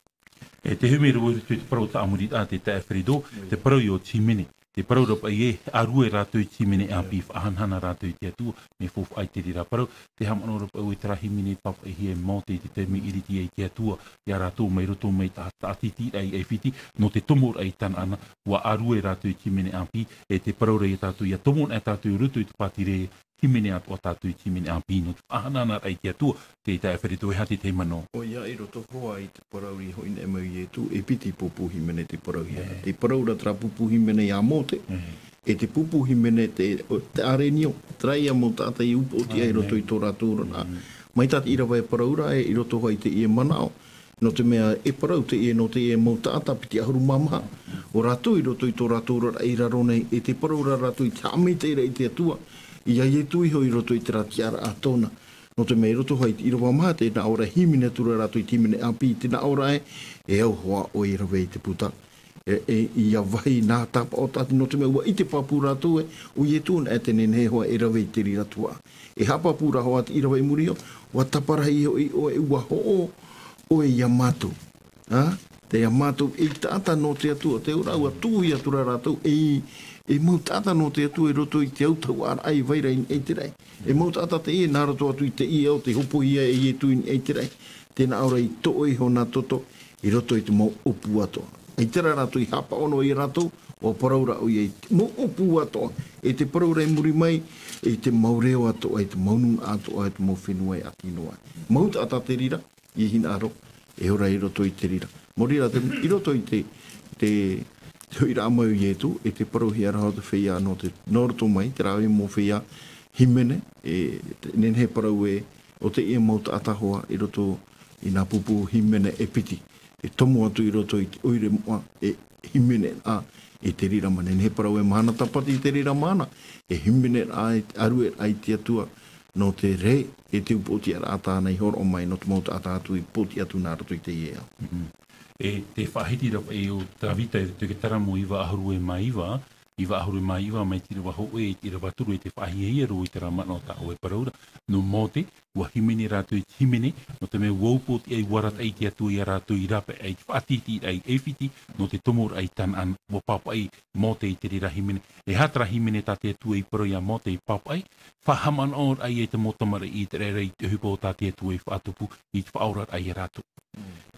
E te humi ra i roto i te parau tā ʻamoriraʻa te taeaʻe Ferido, te parau i ō te hīmene, te parau ra paʻi ē, ʻārue rātou i te hīmene ʻāpī, faʻahanahana rātou i te Atua, mea faufaʻa i te reira parau, te haʻamanaʻo ra paʻi ē terā hīmene i pāpaʻihia e Mōte i te taime i ʻiriti ai te Atua, ia rātou mai roto mai tā, tāʻatiraʻa i ʻAifiti, nō te tomoraʻa i Tanaana, ʻua ʻārue rātou i te hīmene ʻāpī, e te parau ra ia tātou, ʻia tomo na tātou i roto i te pātireia, hīmene atoʻa tātou i te hīmene ʻāpī, nō te faʻahanahanaraʻa i te Atua, te taeaʻe Ferido, e aha te tahi manaʻo? ʻOia, i roto hoʻi i te parau i hōʻinaʻa mai Ietu, e piti pūpū hīmene tei parau ia. Te parau ra terā pūpū hīmene ia Mōte, e te pūpū hīmene te, o, te ʻĀrenio, terā ia mau taʻata i upoʻotiʻa i roto i tō rātou oraraʻa. Mai tā te ʻīrava e parau ra, e i roto hoʻi i teie manaʻo. Nō te mea e parau teie, nō teie mau taʻata piti ʻahuru mā maha. ʻO rātou i roto i tō rātou oraraʻa i raro nei, e te parau ra rātou i te haʻamaitaʻiraʻa i te Atua, ia Ietu iho i roto i terā tiʻaraʻa tōna. Nō te mea i roto hoʻi i te ʻīrava maha, tē nā ʻō ra e hīmene atu ra rātou i te hīmene ʻāpī, tē nā ʻō ra ē, e au hoʻi ʻoe i rave i te puta. E, e, ʻia vāhi nā tāpaʻo tātou, nō te mea ʻua ʻite pāpū rātou ē, ʻo Ietu anaʻe tē nehenehe hoʻi e rave i te reira tuhaʻa. E haʻapāpū ra hoʻi te ʻīrava i muri iho, ʻua taparahi hoʻi ʻoe, ʻua hoʻo ʻoe ia mātou. Ā? Tei ia mātou, e taʻata nō te Atua, te ora, ʻua tuʻu atu ra rātou, e, e mau taʻata nō te Atua i roto i te autahuʻaraʻa i vai ra i niʻa i te raʻi. E mau taʻata teie nā roto atu i teie ao tei hopohia e Ietu i niʻa i te raʻi. Tē nā ʻō ra i toʻo iho nā toto i roto i te mau ʻōpū atoʻa. ʻAita rā rātou i haʻapaʻo noa ia rātou, ʻua parau ra ʻoia i te mau ʻōpū atoʻa, e te parau ra i muri mai, i te mau reo atoʻa, i te mau nūnaʻa atoʻa, i te mau fenua e ʻati noa. Mau taʻata te reira, i hinaʻaro, e ora i roto i te reira. Mau reira, te, i roto i te, te, te hoʻiraʻa mai o Ietu, e te parauhia ra hoʻi te feiā nō te, nō roto mai, te rāveʻa mau feiā hīmene, e, te, nehenehe parau ē, ʻo teie mau taʻata hoʻi, i roto i nā pūpū hīmene e piti. E tomo atu i roto i te ʻoire moʻa, e hīmene ā, i te reira mahana. Nehenehe parau e mahana tāpati i te reira mahana, e hīmene ā, e ʻārue ā i te Atua, nō te rē, e te upoʻotiʻaraʻa tāna i hōroʻa mai, nō te mau taʻata atu i pōtiʻa atu nā roto i teie ao. Mhm. E te faʻahiti ra, e ʻo Tāvita, i te Taramo iva ʻahuru e mā iva, iva ʻahuru e mā iva, mai te ʻīrava hōʻē, i te ʻīrava toru, e te faʻahiahia roa i terā manaʻo tā ʻoe e parau ra, nō Mōte, ʻua hīmene rātou i te hīmene, nō te mea ʻua upoʻotiʻa, ʻua arataʻi te Atua ia rātou i rāpae ai i te faʻatītīraʻa i ʻAifiti, nō te tomoraʻa i Tanaana, ʻua pāpaʻi Mōte i te reira hīmene. E aha terā hīmene tā te Atua i parau ia Mōte e pāpaʻi, faʻahaʻamanaʻoraʻa ia i te mau tamariʻi ʻĪteraʻera i te ʻohipa o tā te Atua i faʻatupu i te faʻaoraraʻa ia rātou.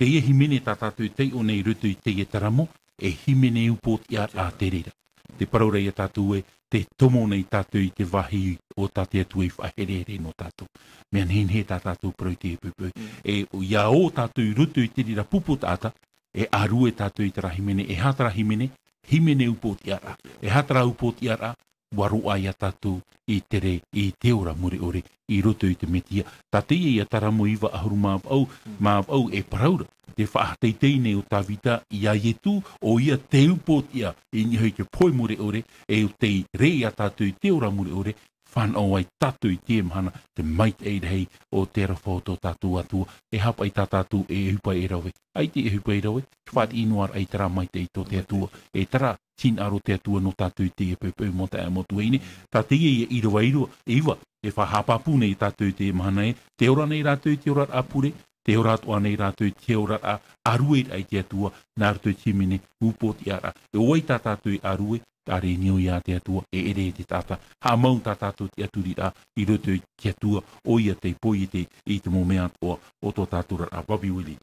Teie hīmene tā tātou e taiʻo nei i roto i teie Taramo, e hīmene upoʻotiʻaraʻa te reira. Te parau ra ia tātou ē, tē tomo nei tātou i te vāhi o tā te Atua i faʻaherehere nō tātou. Mea nehenehe tā tātou parau i teie poʻipoʻi. Mm. E, ʻo ia ō tātou i roto i te reira pupu taʻata, e ʻārue tātou i terā hīmene, e aha terā hīmene, hīmene upoʻotiʻaraʻa. E aha terā upoʻotiʻaraʻa, ʻua roaʻa ia tātou i tere i te ora mure ʻore, i roto i te Metia. Tā teie ia Taramo iva ʻahuru mā vaʻu, mā vaʻu e parau ra, te faʻateitei nei o Tāvita ia Ietu, ʻoia te upoʻotiʻa i niʻa i te pohe mure ʻore, e ʻo tei rē ia tātou i te ora mure ʻore, fānaʻo ai tātou i teie mahana, te maitaʻi rahi o te aroha o tō tātou Atua, e aha paʻi tā tātou e ʻohipa e rave, ʻaita e ʻohipa e rave, te faʻaʻite noa ra i terā maitaʻi tō te Atua, e terā hinaʻaro o te Atua nō tātou i teie poʻipoʻi mau taeaʻe mau tuahine, tā teie ia ʻīrava iva, e faʻahaʻapāpū nei ia tātou i teie mahana ē, tē ora nei rātou i te oraraʻa pure, E ora atoʻa nei rātou i te oraraʻa ʻārueraʻa i te Atua, nā roto i te hīmene upoʻotiʻaraʻa. E ʻo vai tā tātou e ʻārue, ʻāreʻa i niʻa iā te Atua, e ʻere i te taʻata. Haʻamau tā tātou tiʻaturiraʻa i roto i te Atua, ʻoia tei poiete i te mau mea atoʻa o tō tātou oraraʻa. Papi Willie.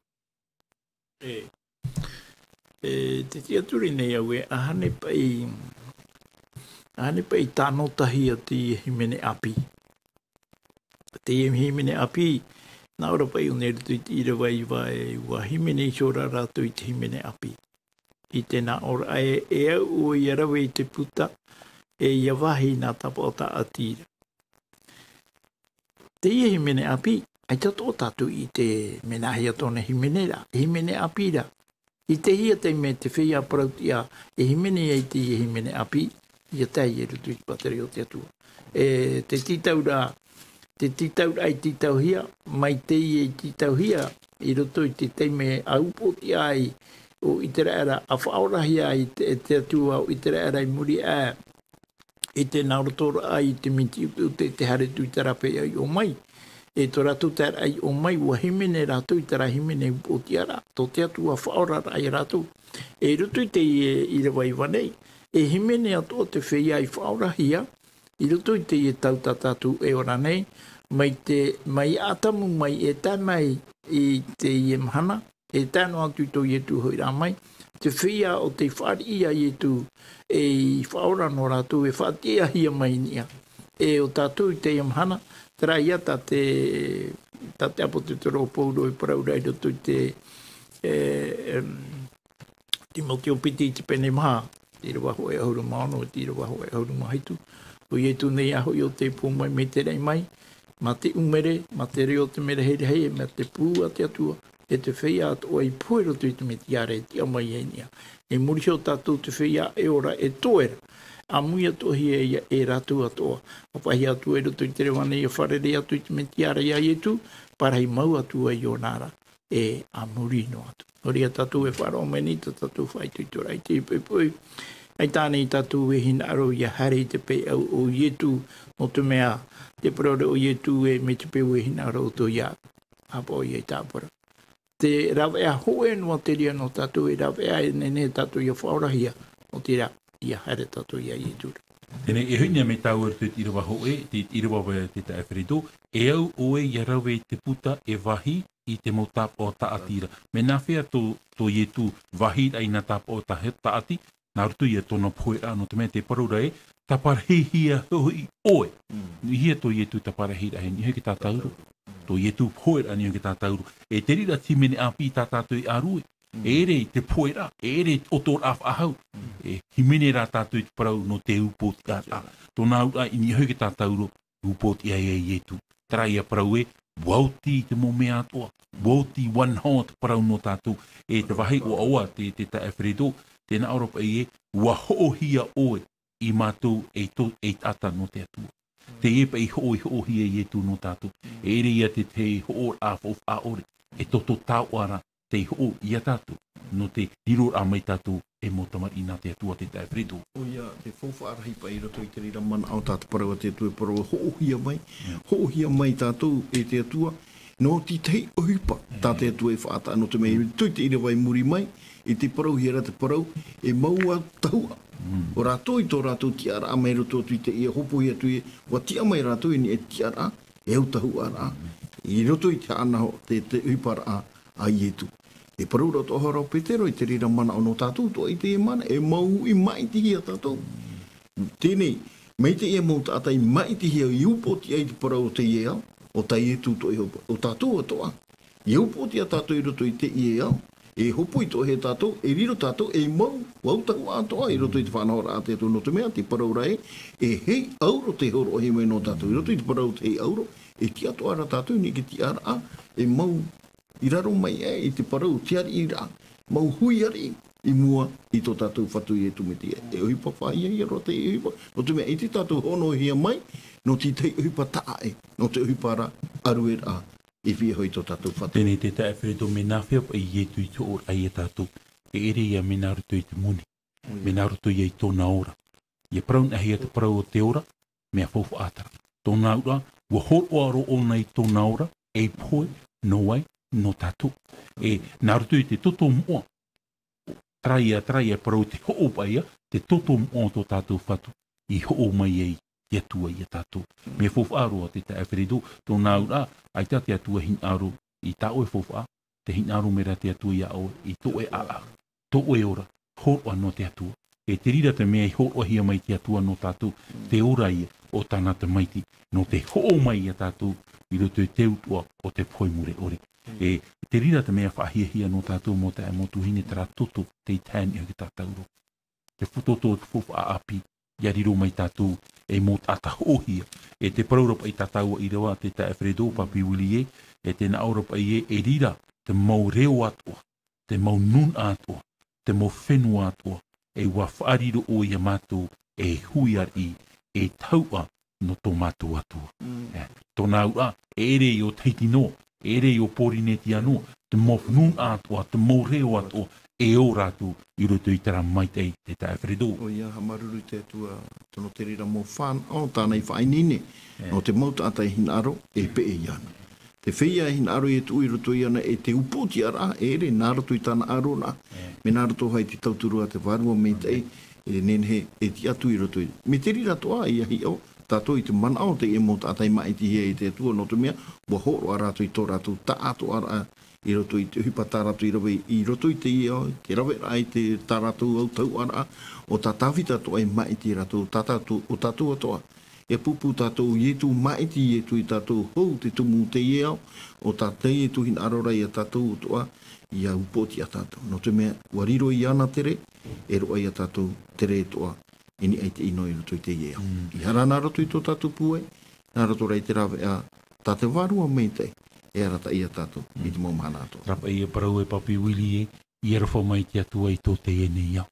E, e, te tiʻaturi nei au e, ʻahane paʻi, ʻahane paʻi tānotahi a te hīmene ʻāpī. Te hīmene ʻāpī, nā ʻō ra paʻi ʻōna i roto i te ʻīrava iva e, ʻua hīmene iho ra rātou i te hīmene ʻāpī. I te nā ʻō ra e, e au ʻoe ʻia rave i te puta, e ʻia vāhi nā tāpaʻo tāʻati ra. Teie hīmene ʻāpī, ʻaita atoʻa tātou i ʻite mea nāhea tōna hīmene ra, hīmene ʻāpī ra. I te hia taime te feiā parauʻtiʻa e hīmene ai teie hīmene ʻāpī, ʻia tae i roto i te pātireia o te Atua. E te tītauraʻa, te tītauraʻa i tītauhia, mai teie i tītauhia, i roto i te taime a upoʻotiʻa ai ʻo ʻĪteraʻera, a faʻaorahia ai te, te Atua o ʻĪteraʻera i muri aʻe, i te nā roto ra i te miti uteute, te haere tūtarape i ʻō mai. E tō rātou taeraʻa i ʻō mai, ʻua hīmene rātou i terā hīmene upoʻotiʻaraʻa, tō te Atua faʻaoraraʻa ia rātou. E i roto i teie ʻīrava iva nei, e hīmene atoʻa te feiā i faʻaorahia, i roto i teie tau tā tātou e ora nei, mai te, mai Atamu mai e tae mai i teie mahana, e tae noa atu i tō Ietu hoʻi rā mai, te feiā ʻo tei fāriʻi ia Ietu, e i faʻaora nō rātou e faʻatiʻahia mai i niʻa. E ʻo tātou i teie mahana, terā ia tā te, tā te ʻāpōsetolo o Paulo e parau ra i roto i te, e, em, Timoteo piti i te pene maha, te ʻīrava hōʻē ʻahuru mā ono, te ʻīrava hōʻē ʻahuru mā hitu. ʻO Ietu nei ā hoʻi ʻo tei pō mai mai te raʻi mai, mā te ʻumere, mā te reo o te merahi rahi, e mā te pū a te Atua, e te feiā atoʻa i pohe i roto i te mea tiare e tiʻa mai ai i niʻa. E muri iho tātou te feiā e ora e toe ra, ʻāmui atoʻahia ia e rātou atoʻa. ʻA faʻahia atu i roto i te reva nei, ʻia fārerei atu i te mea tiare ia Ietu, parahi mau atu ai ʻōna ra, e a muri noa atu. Nō reira tātou e faʻaroʻo mai nei tā tātou faʻaitoitoraʻa i teie poʻipoʻi. ʻAita ānei tātou e hinaʻaro ʻia haere i te peu ʻo Ietu, nō te mea, te parau ra ʻo Ietu ē, mai te peu e hinaʻaro ʻoutou iāʻu, ʻāpaʻo ia i tāʻu parau. Te rāveʻa hōʻē noa te reira nō tātou, e rāveʻa e nehenehe tātou ʻia faʻaorahia, nō te reira, ʻia haere tātou ia Ietu ra. Teie, e hoʻi nei mea tāua i roto i te ʻīrava hōʻē, te ʻīrava e te taeaʻe Fereto, e au ʻoe ʻia rave i te puta e vāhi i te mau tāpaʻo tāʻati ra. Mea nāhea tō, tō Ietu vāhi ra i nā tāpaʻo tā-, tāʻati, nā roto ia tōna poheraʻa, nō te mea tē parau ra ē, taparahihia hoʻi ʻoe. Mm. Nō hea tō Ietu taparahiraʻa, e niʻa hoʻi te tātauro. Tātauro. Mm. Tō Ietu poheraʻa, niʻa hoʻi te tātauro. E te reira te hīmene ʻāpī tā tātou e ʻārue. Mm. E ʻere i te poheraʻa, e ʻere i te ʻotoraʻa faʻahou. Mm. E hīmene rā tātou i te parau nō te upoʻotiʻaraʻa. Tātauro. Tōna auraʻa i niʻa hoʻi te tātauro, upoʻotiʻa ia Ietu. Terā ia parau ē, ʻua oti i te mau mea atoʻa, ʻua oti, ʻua noho te parau nō tātou. E te vāhi ʻoaʻoa, te, te taeaʻe Fereto, tē nā ʻō ra paʻi ē, ʻua hoʻohia ʻoe ia mātou ei tō, ei taʻata nō te Atua. Teie paʻi hoʻo, i hoʻohia Ietu nō tātou. E ʻere ia te, te hoʻoraʻa faufaʻa ʻore, e toto taoʻa ra, tei hoʻo ia tātou, nō te riroraʻa mai tātou ei mau tamariʻi nā te Atua, te taeaʻe Fereto. ʻOia, te faufaʻa rahi paʻi i roto i te reira manaʻo tā te parau a te Atua e parau, hoʻohia mai, Mm. hoʻohia mai tātou e te Atua, nō te tahi ʻohipa tā te Atua e faʻataʻa, nō te mea i roto i te ʻīrava i muri mai, i te parauhia ra te parau, e mau autahuʻa. Mm. ʻO rātou i tō rātou tiʻaraʻa mai roto atu i te, ʻia hopohia atu ē, ʻua tiʻa mai rātou i niʻa i te tiʻaraʻa, e autahuʻaraʻa. I roto i te haʻanaho, te, te ʻohiparaʻa a Ietu. E parau ra atoʻa hoʻi ra ʻo Petero, i te reira manaʻo nō tātou atoʻa i teie mahana, e mau uʻi maʻitihia tātou. Teie nei, mai teie mau taʻata i maʻitihia, i upoʻotiʻa i te parau o teie ao, ʻo tā Ietu atoʻa i hopoʻi, ʻo tātou atoʻa. ʻIa upoʻotiʻa tātou i roto i teie ao, e hopoi atoʻahia tātou, e riro tātou ei mau autahuʻa atoʻa i roto i te faʻanahoraʻa a te Atua, nō te mea, te parau ra ē, e heiauro tei hōroʻahia mai nō tātou, i roto i te parau o te heiauro, e tiʻa atoʻa ra tātou i niʻa i te tiʻaraʻa, e mau i raro mai ē, i te parau o te ariʻiraʻa, mau hui ariʻi, i mua i tō tātou Fatu Ietu Metia. E ʻohipa faʻahiahia roa teie ʻohipa, nō te mea ʻaita tātou honohia mai, nō te tahi ʻohipa taʻa ʻē, nō te ʻohipa ra, ʻārueraʻa, i feiā hoʻi tō tātou Fatu. Teie te taeaʻe Fereto, mea nāhea paʻi Ietu i te hoʻoraʻa ia tātou, e ʻere ia mea nā roto i te moni, Mm. mea nā roto ia i tōna ora. ʻIa parau-, nāhea te parau o te ora, mea faufaʻa terā. Tōna auraʻa, ʻua hōroʻa roa ʻōna i tōna ora, ei pohe, nō vai, nō tātou. E, nā roto i te toto moʻa, terā ia, terā ia parau te hoʻo paʻi ia, te toto moʻa o tō tātou Fatu, i hoʻo mai ai te Atua ia tātou. Mea faufaʻa roa te taeaʻe Fredo, tōna auraʻa, ʻaita te Atua hinaʻaro i tā ʻoe faufaʻa, tē hinaʻaro mai ra te Atua ia ʻoe i tō ʻoe ʻāʻau, tō ʻoe ora, hōroʻa nō te Atua. E te reira te mea i hōroʻahia mai te Atua nō tātou, te ora ia o tāna Tamaiti, nō te hoʻo mai ia tātou i roto i te utuʻa o te pohe mure ʻore. E te reira te mea faʻahiahia nō tātou mau taeaʻe mau tuahine, terā toto tei tae nei hoʻi tātou roa. Te toto o te faufaʻa ʻāpī, ʻia riro mai tātou ei mau taʻata hoʻohia. E te parau ra paʻi tā tāua ʻīrava, te taeaʻe Fredo, Papi Willie ē, e tē nā ʻō ra paʻi ē, e reira te mau reo atoʻa, te mau nūnaʻa atoʻa, te mau fenua atoʻa, e ʻua faʻariro ʻoe ia mātou ei hui ariʻi, ei tahuʻa nō tō mātou Atua. Mm. E, tōna auraʻa, e ʻere i ʻō Tahiti noa, e ʻere i ʻō Pōrīnetia noa, te mau nūnaʻa atoʻa, te mau reo atoʻa, e ora atu i roto i terā maitaʻi, te taeaʻe Fredo. ʻOia, haʻamāuruuru te Atua, tō te reira mau fānaʻo, tāna i faʻaineine, e, nō te mau taʻata e hinaʻaro, e peʻe iāna. Te feiā e hinaʻaro e tuʻu i roto iāna, e te upoʻotiʻaraʻa, e ʻere nā roto i tāna ʻāroraʻa, e, mea nā roto hoʻi te tauturu a te Vārua Maitaʻi, e nehenehe e tiʻa atu i roto i. Mea te reira atoʻa, ʻia hiʻo tātou i te manaʻo o teie mau taʻata i māʻitihia e te Atua, nō te mea, ʻua hōroʻa rātou i tō rātou taʻatoʻaraʻa, i roto i te ʻohipa tā rātou i rave, i roto i teie ao, te raveraʻa i te, tā rātou autahuʻaraʻa, ʻo tā Tāvita atoʻa i māʻiti rātou, tā tātou, ʻo tātou atoʻa. E pūpū tātou, Ietu, māʻiti Ietu ia tātou, hou te tumu o teie ao, ʻo tā te Ietu hinaʻaro ra ia tātou atoʻa, ʻia upoʻotiʻa tātou. Nō te mea, ʻua riro iāna te rē, e roaʻa ia tātou te rē atoʻa i niʻa i te ʻino i roto i teie ao. Mm. ʻEiaha rā nā roto i tō tātou pūai, nā roto rā i te rāveʻa tā te Vārua Maitaʻi, e arataʻi ia tātou, mm, i te mau mahana atoʻa. Terā paʻi ia parau e Papi Willie ē, ʻia aroha mai te Atua i tō teie nei ao.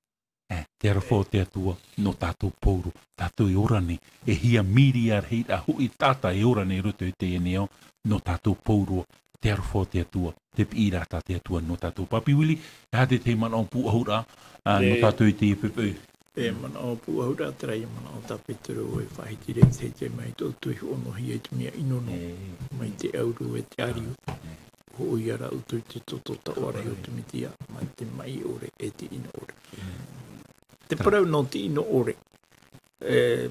E, te aroha o te Atua nō tātou pauroa, tātou e ora nei, e hia mīria rahi rā hoʻi taʻata e ora nei i roto i teie nei ao, nō tātou pauroa, te aroha o te Atua, te piʻiraʻa tā te Atua nō tātou. Papi Willie, e aha te tahi manaʻo pūʻohuraʻa, ā, nō tātou i teie poʻipoʻi? E manaʻo pūʻohuraʻa terā ia manaʻo tā Petero e faʻahiti ra i te taime tō te iho ono hia i te mea ʻino noa. E. Mai te ʻauro e te ʻāriu. E. Hoʻo ia rā ʻoutou i te toto taoʻa rahi o te Mesia, mai te maʻi ʻore e te ʻino ʻore. Mm. Te parau nō te ʻino ʻore. E,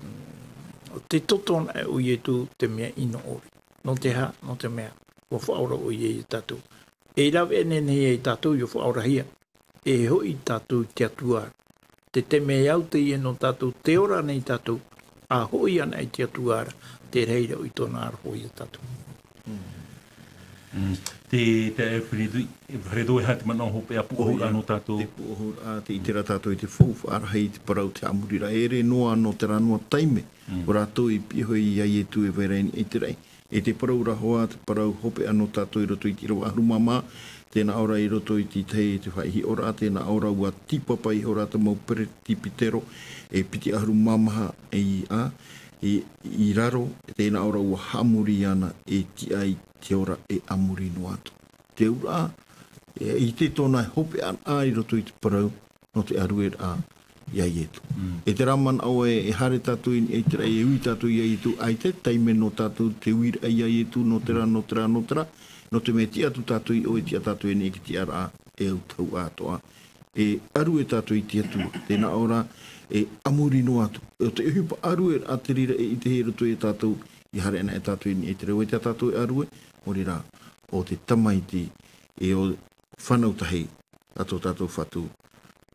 ʻo te toto anaʻe o Ietu te mea ʻino ʻore. Nō te aha, nō te mea, ʻua faʻaora ʻoia ia tātou. E rave anaʻe nei ia tātou, ʻia faʻaorahia. E hoʻi tātou i te Atua ra. Te taime e au teie nō tātou, tē ora nei tātou, ʻa hoʻi anaʻe i te Atua ra, te reira hoʻi tōna aroha ia tātou. Mm. Mm. Te, te Fredo, Fredo, e aha te manaʻo hopeʻa pūʻohuraʻa nō tātou? Te pūʻohuraʻa, tē ʻite ra tātou i te faufaʻa rahi i te parau te haʻamoriraʻa, e ʻere noa nō terā noa taime, mm, ʻo rātou i piʻi hoʻi ia Ietu e vai ra i niʻa i te raʻi. E te parau ra hoʻi, te parau hopeʻa nō tātou i roto i te ʻīrava ʻahuru mā maha, tē nā ʻō ra i roto i te tahi, te faʻahiʻoraʻa, tē nā ʻō ra ʻua tīpapa ihora te mau peretipitero, e piti ʻahuru mā maha i, ā, i, i raro, tē nā ʻō ra ʻua haʻamori iāna e tiʻa i te ora e a muri noa atu. Te auraʻa, e, ʻite tōna hopeʻa i roto i te parau, nō te ʻarueraʻa ia Ietu. Mm. E terā manaʻo ē, e haere tātou i, i te raʻi, e ui tātou ia Ietu, ʻaita e taime nō tātou te uiraʻa ia Ietu, nō terā, nō terā, nō terā, nō te mea tiʻa atu tātou i ʻō, e tiʻa tātou i niʻa i te tiʻaraʻa, e autahuʻa atoʻa. E ʻarue tātou i te Atua, tē nā ʻō ra, e a muri noa atu. ʻO te ʻohipa ʻarueraʻa te reira e ʻitehia i roto ia tātou, ʻia haere anaʻe tātou i niʻa i te raʻi, ʻaita tātou e ʻarue, ʻo reira, ʻo te Tamaiti, e ʻo fānau tahi, a tō tātou Fatu,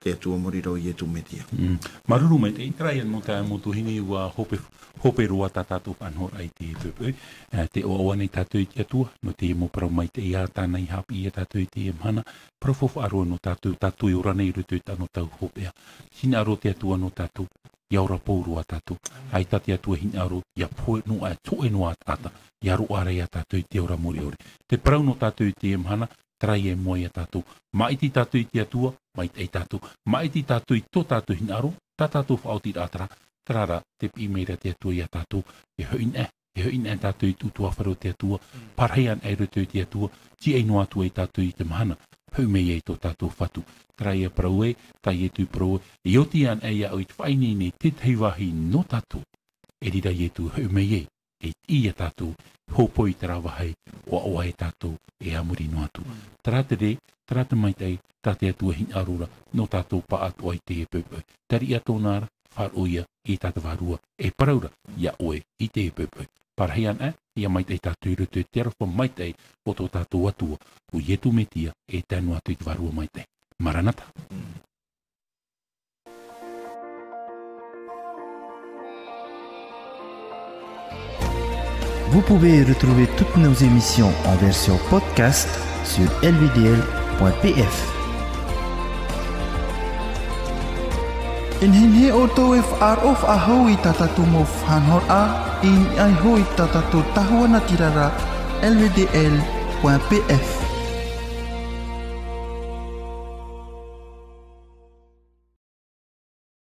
te Atua mōrī ra ʻo Ietu Metia. Mm. Māuruuru maitaʻi, terā ia nō te mau tuahine ʻua hope, hope roa tā tātou faʻanahoraʻa i teie poʻipoʻi. E, tē ʻoaʻoa nei tātou i te Atua, nō te mau parau maitaʻi ā tāna i haʻapiʻi ia tātou i teie mahana, parau faufaʻa roa nō tātou, tātou e ora nei i roto i te anotau hopeʻa. Hinaʻaro te Atua nō tātou, ʻia ora pauroa tātou. ʻAita te Atua hinaʻaro, ʻia pohe noa, ʻia toe noa taʻata, ʻia roaʻa ra ia tātou i te ora mure ʻore. Te parau nō tātou i teie mahana, terā ia e moʻe ia tātou. Māʻiti tātou i te Atua, maitaʻi tātou. Māʻiti tātou i tō tātou hinaʻaro, tā tātou faʻaotiraʻa terā, terā rā, tē piʻi mai ra te Atua ia tātou, e hoʻi anaʻe, e hoʻi anaʻe tātou i te ʻutuāfare o te Atua, mm, parahi anaʻe i roto i te Atua, tīaʻi noa atu ai tātou i te mahana, hoʻi mai ai tō tātou Fatu. Terā ia parau ē, tā Ietu i parau ē, e oti anaʻe ia ʻoe i te faʻaineine i te tahi vāhi nō tātou, e reira Ietu e hoʻi mai ai, e tiʻa ia tātou, hōpoi i terā vāhi, ʻoaʻoa e tātou, e a muri noa atu. Terā te rē, terā te maitaʻi, tā te Atua hinaʻaro ra, nō tātou pāʻatoʻa i teie poʻipoʻi. Tariʻa tōna ra, faʻaroʻo ia, i tā te Vārua, e parau ra, ia ʻoe, i teie poʻipoʻi. Parahi ana, ia maitaʻi tātou i roto i te aroha maitaʻi, o tō tātou Atua, o Ietu Metia, e tae noa atu i te Vārua Maitaʻi. Maranata. Vous pouvez retrouver toutes nos émissions en version podcast sur L V D L point P F. E nehenehe ʻoutou e faʻaroʻo faʻahou i tā tātou mau faʻanahoraʻa, i niʻa iho i tā tātou tahua natirara, L V D L point P F.